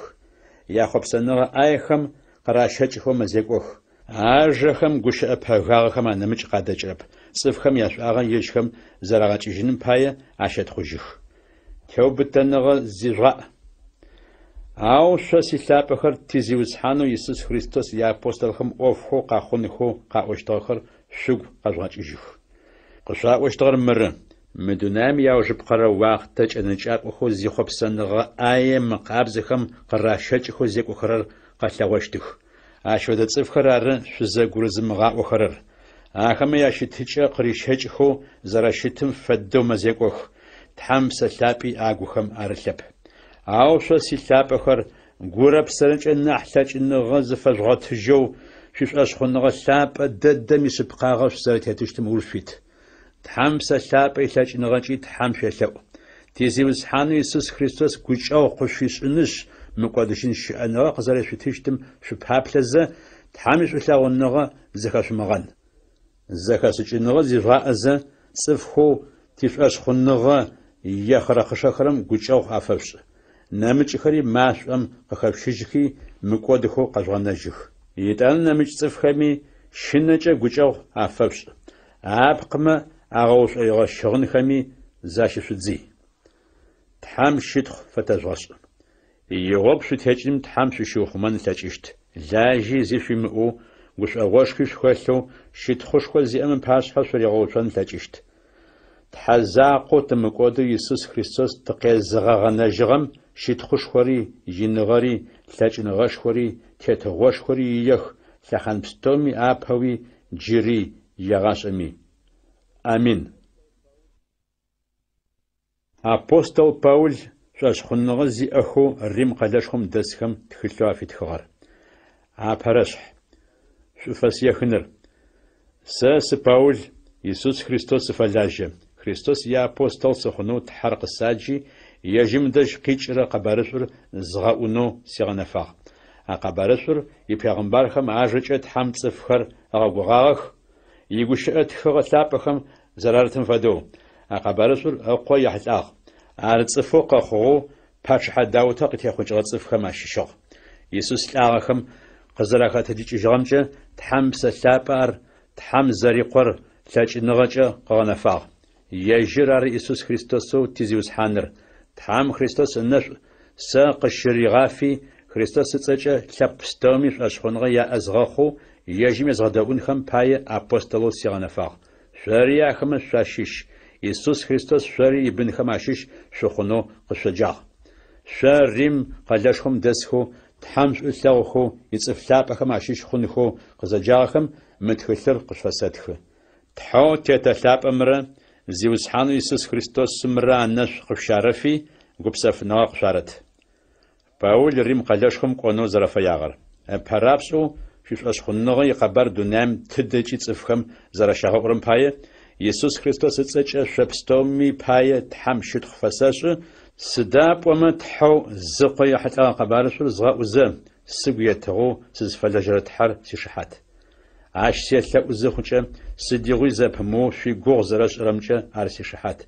Яхъопсэныгъэ ӏаехэм къыращэкӏхэу мэзекӏох. Ажэхэм гущыӏэ пэгагъэхэм анэмыкӏ къадэкӏырэп, цӏыфхэм яшӏуагъэ ежьхэм зэрагъэкӏыжьыным пае ащэтхъужьых. Теубытэныгъэ зижъугъаӏ. Ау шъо, силъапӏэхэр, ти Зиусхьанэу Исус Христос иапостолхэм ӏофхэу къэхъунхэу къаӏощтыгъэхэр шъугу къэжъугъэкӏыжьых. Къышъуаӏощтыгъэр мыры: мы дунаим иаужыпкъэрэ уахътэ кӏэнэкӏакӏохэу зихъопсэныгъэ ӏае мыкъабзэхэм къыращэкӏхэу зекӏохэрэр къэлъэгъощтых. Ащ фэдэ цӏыфхэр ары шъузэгурызымыгъаӏохэрэр. Ахэмэ ящытыкӏэ къырищэкӏхэу зэрэщытым фэдэу мэзекӏох, Тхьэм Ыпсэ Лъапӏи агухэм арылъэп. Ау шъо, силъапӏэхэр, гурэ псэрэкӏэ нахь лъэкӏыныгъэ зыфэжъугъотыжьэу, шъуишӏошъхъуныгъэ лъапӏэ дэдэм ишъыпкъагъэ шъузэрэтетыщтым ыуж шъуит. Тхьэм Ыпсэ Лъапӏэ илъэкӏыныгъэкӏи Тхьэм шъуелъэӏу. Ти Зиусхьанэу Исус Христос гукӏэгъу къышъуфишӏынышъ, мыкӏодыжьын щыӏэныгъэ къызэрешъутыщтым шъупаплъэзэ, Тхьэм ишӏулъэгъуныгъэ зыхэшъумыгъэн. Зэхэшӏыкӏыныгъэ зижъугъаӏэзэ, цӏыфхэу тишӏошъхъуныгъэ ехъырэхъышэхэрэм гукӏэгъу афэшъушӏ. Нэмыкӏхэри машӏом къыхэшъущыжьхи, мыкӏодыхэу къэжъугъэнэжьых. Етӏанэ нэмыкӏ цӏыфхэми щынэкӏэ гукӏэгъу афэшъушӏ. Апкъымэ агъэушӏоигъэ щыгъынхэми защышъудзый. Тхьэм щытхъу фэтэжъугъэшӏ. Игъогу шъутекӏыным Тхьэм шъущиухъумэн ылъэкӏыщт. Лажьи зи шъуимыӏэу, гушӏогъошхуи шъухэлъэу, щытхъушхо зиӏэм ыпашъхьэ шъуригъэуцон ылъэкӏыщт. Тхьэ закъоу тымыкӏодэу Исус Христос тыкъезыгъэгъэнэжьыгъэм щытхъушхори, иныгъэри, лъэкӏыныгъэшхори, тетыгъошхори иех лъэхъан пстэуми апэуи джыри егъашӏэми. Амин. Апостол Паул шӏошъхъуныгъэ зиӏэхэу Рим къэлэшхом дэсхэм тхылъэу афитхыгъэр. Апэрэшъхь. Шӏуфэс ехыныр. Сэ сы Паул, Исус Христос сыфэлажьэ. Христос иапостол сыхъунэу Тхьэр къысаджи, ежьым ыдэжь къикӏырэ къэбарышӏур згъэӏунэу сигъэнэфагъ. А къэбарышӏур ипегъымбархэм ажэкӏэ Тхьэм цӏыфхэр ыгъэгугъагъэх, игущыӏэ тхыгъэ лъапӏэхэм зэрарытым фэдэу. А къэбарышӏур Ыкъо ехьылӏагъ. Ар цӏыфэу къэхъугъэу, Пачъыхьэ Даутэ къытехъукӏыгъэ цӏыфхэм ащыщыгъ. Исус лӏагъэхэм къызэрахэтэджыкӏыжьыгъэмкӏэ Тхьэм Ыпсэ Лъапӏэ ар Тхьэм зэри Къор лъэкӏыныгъэкӏэ къыгъэнэфагъ. Ежьыр ары Исус Христосэу ти Зиусхьаныр. Тхьэм Христос ынэшӏу сэ къысщыригъафи, Христос ыцӏэкӏэ лъэпкъ пстэуми шӏошъхъуныгъэ яӏэ згъэхъоу, ежьым езгъэдэӏунхэм пае апостолэу сигъэнэфагъ. Шъори ахэмэ шъуащыщ, Исус Христос шъори ибынхэм ащыщ шъухъунэу къышъоджагъ. Шъо, Рим къэлэшхом дэсхэу, Тхьэм шӏу ылъэгъухэу, ицӏыф лъапӏэхэм ащыщ хъунхэу къызэджагъэхэм мы тхылъыр къышъуфэсэтхы. Тхьэу Тетэ лъапӏэмрэ Зиусхьанэу Исус Христосымрэ анэшӏу къышъущарэфи, гупсэфыныгъэ къышъуарэт. Паул Рим къэлэшхом кӏонэу зэрэфэягъэр. Ыпэрапшӏэу шъуишӏошъхъуныгъэ икъэбар дунаим тыдэкӏи цӏыфхэм зэрэщагъэӏурэм пае, Исус Христос ыцӏэкӏэ шъо пстэуми пае Тхьэм щытхъу фэсэшӏы, сыда пӏомэ Тхьэу зы Къо ехьылӏэгъэ къэбарышӏур згъэӏузэ, сыгу етыгъэу сызфэлэжьэрэ Тхьэр сишыхьат. Ащ селъэӏу зыхъукӏэ, сыдигъуи зэпымыоу шъуигугъу зэрэсшӏырэмкӏэ ар сишыхьат.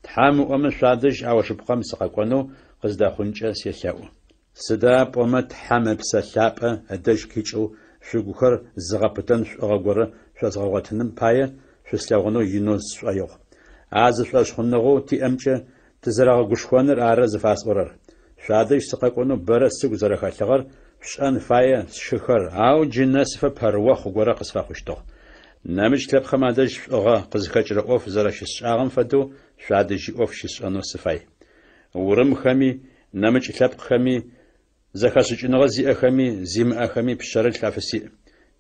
Тхьэм ыӏомэ, шъуадэжь аужыпкъэм сыкъэкӏонэу къыздэхъункӏэ селъэӏу. Сыда пӏомэ Тхьэм Ыпсэ Лъапӏэ ыдэжь къикӏэу шъугухэр зыгъэпытэн шӏугъэ горэ шъозгъэгъотыным пае шъуслъэгъунэу инэу сшӏоигъу. А зы шӏошъхъуныгъэу тиӏэмкӏэ тызэрэгъэгушхоныр ары зыфасӏорэр. Шъуадэжь сыкъэкӏонэу бэрэ сыгу зэрэхэлъыгъэр шъушӏэн фае, сшыхэр, ау джы нэсыфэ пэрыохъу горэ къысфэхъущтыгъ. Нэмыкӏ лъэпкъхэм адэжь шӏугъэ къызхэкӏырэ ӏоф зэрэщысшӏагъэм фэдэу шъуадэжьи ӏоф щысшӏэнэу сыфай. Урымхэми, нэмыкӏ лъэпкъхэми, зэхэшӏыкӏыныгъэ зиӏэхэми, зимыӏэхэми пшъэрылъ афысиӏ.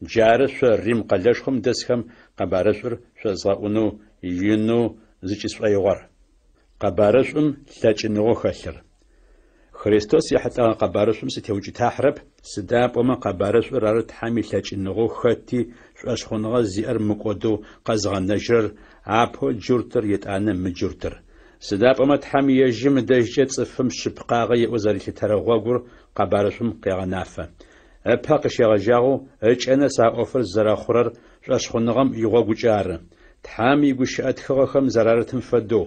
Джары шъо Рим къэлэшхом дэсхэм къэбарышӏур шъозгъэӏунэу инэу зыкӏысшӏоигъор. Къэбарышӏум лъэкӏыныгъэу хэлъыр. Христос ехьылӏэгъэ къэбарышӏум сытеукӏытахьырэп, сыда пӏомэ къэбарышӏур ары Тхьэм илъэкӏыныгъэу хэти шӏошъхъуныгъэ зиӏэр мыкӏодэу къэзыгъэнэжьырэр, апэу джуртыр, етӏанэ мыджуртыр. Сыда пӏомэ Тхьэм ежьым ыдэжькӏэ цӏыфым шъыпкъагъэ иӏэу зэрилъытэрэ гъогур къэбарышӏум къегъэнафэ. Ыпэ къыщегъэжьагъэу ыкӏэ нэс а ӏофыр зэрэхъурэр шӏошъхъуныгъэм игъогукӏэ ары. Тхьэм игущыӏэ тхыгъэхэм зэрарытым фэдэу,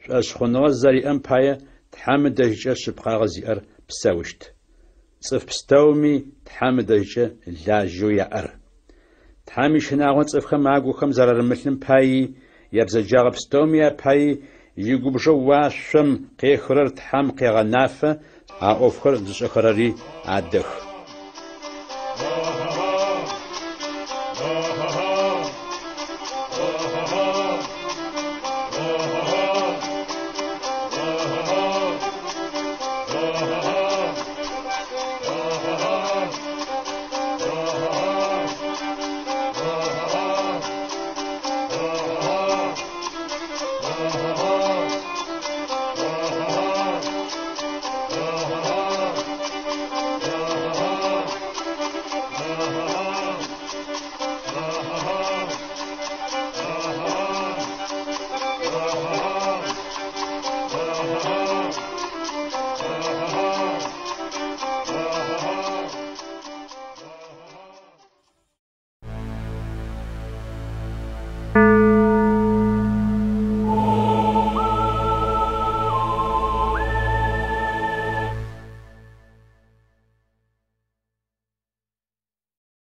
Шӏошъхъуныгъэ зэриӏэм пае Тхьэм ыдэжькӏэ шъыпкъагъэ зиӏэр псэущт. Цӏыф пстэуми Тхьэм ыдэжькӏэ лажьэу яӏэр. Тхьэм ищынагъо цӏыфхэм агухэм зэрарымылъым паий, ябзэджагъэ пстэуми апаий игубжэу уашъом къехырэр Тхьэм къегъэнафэ, а ӏофхэр зышӏэхэрэри адэх.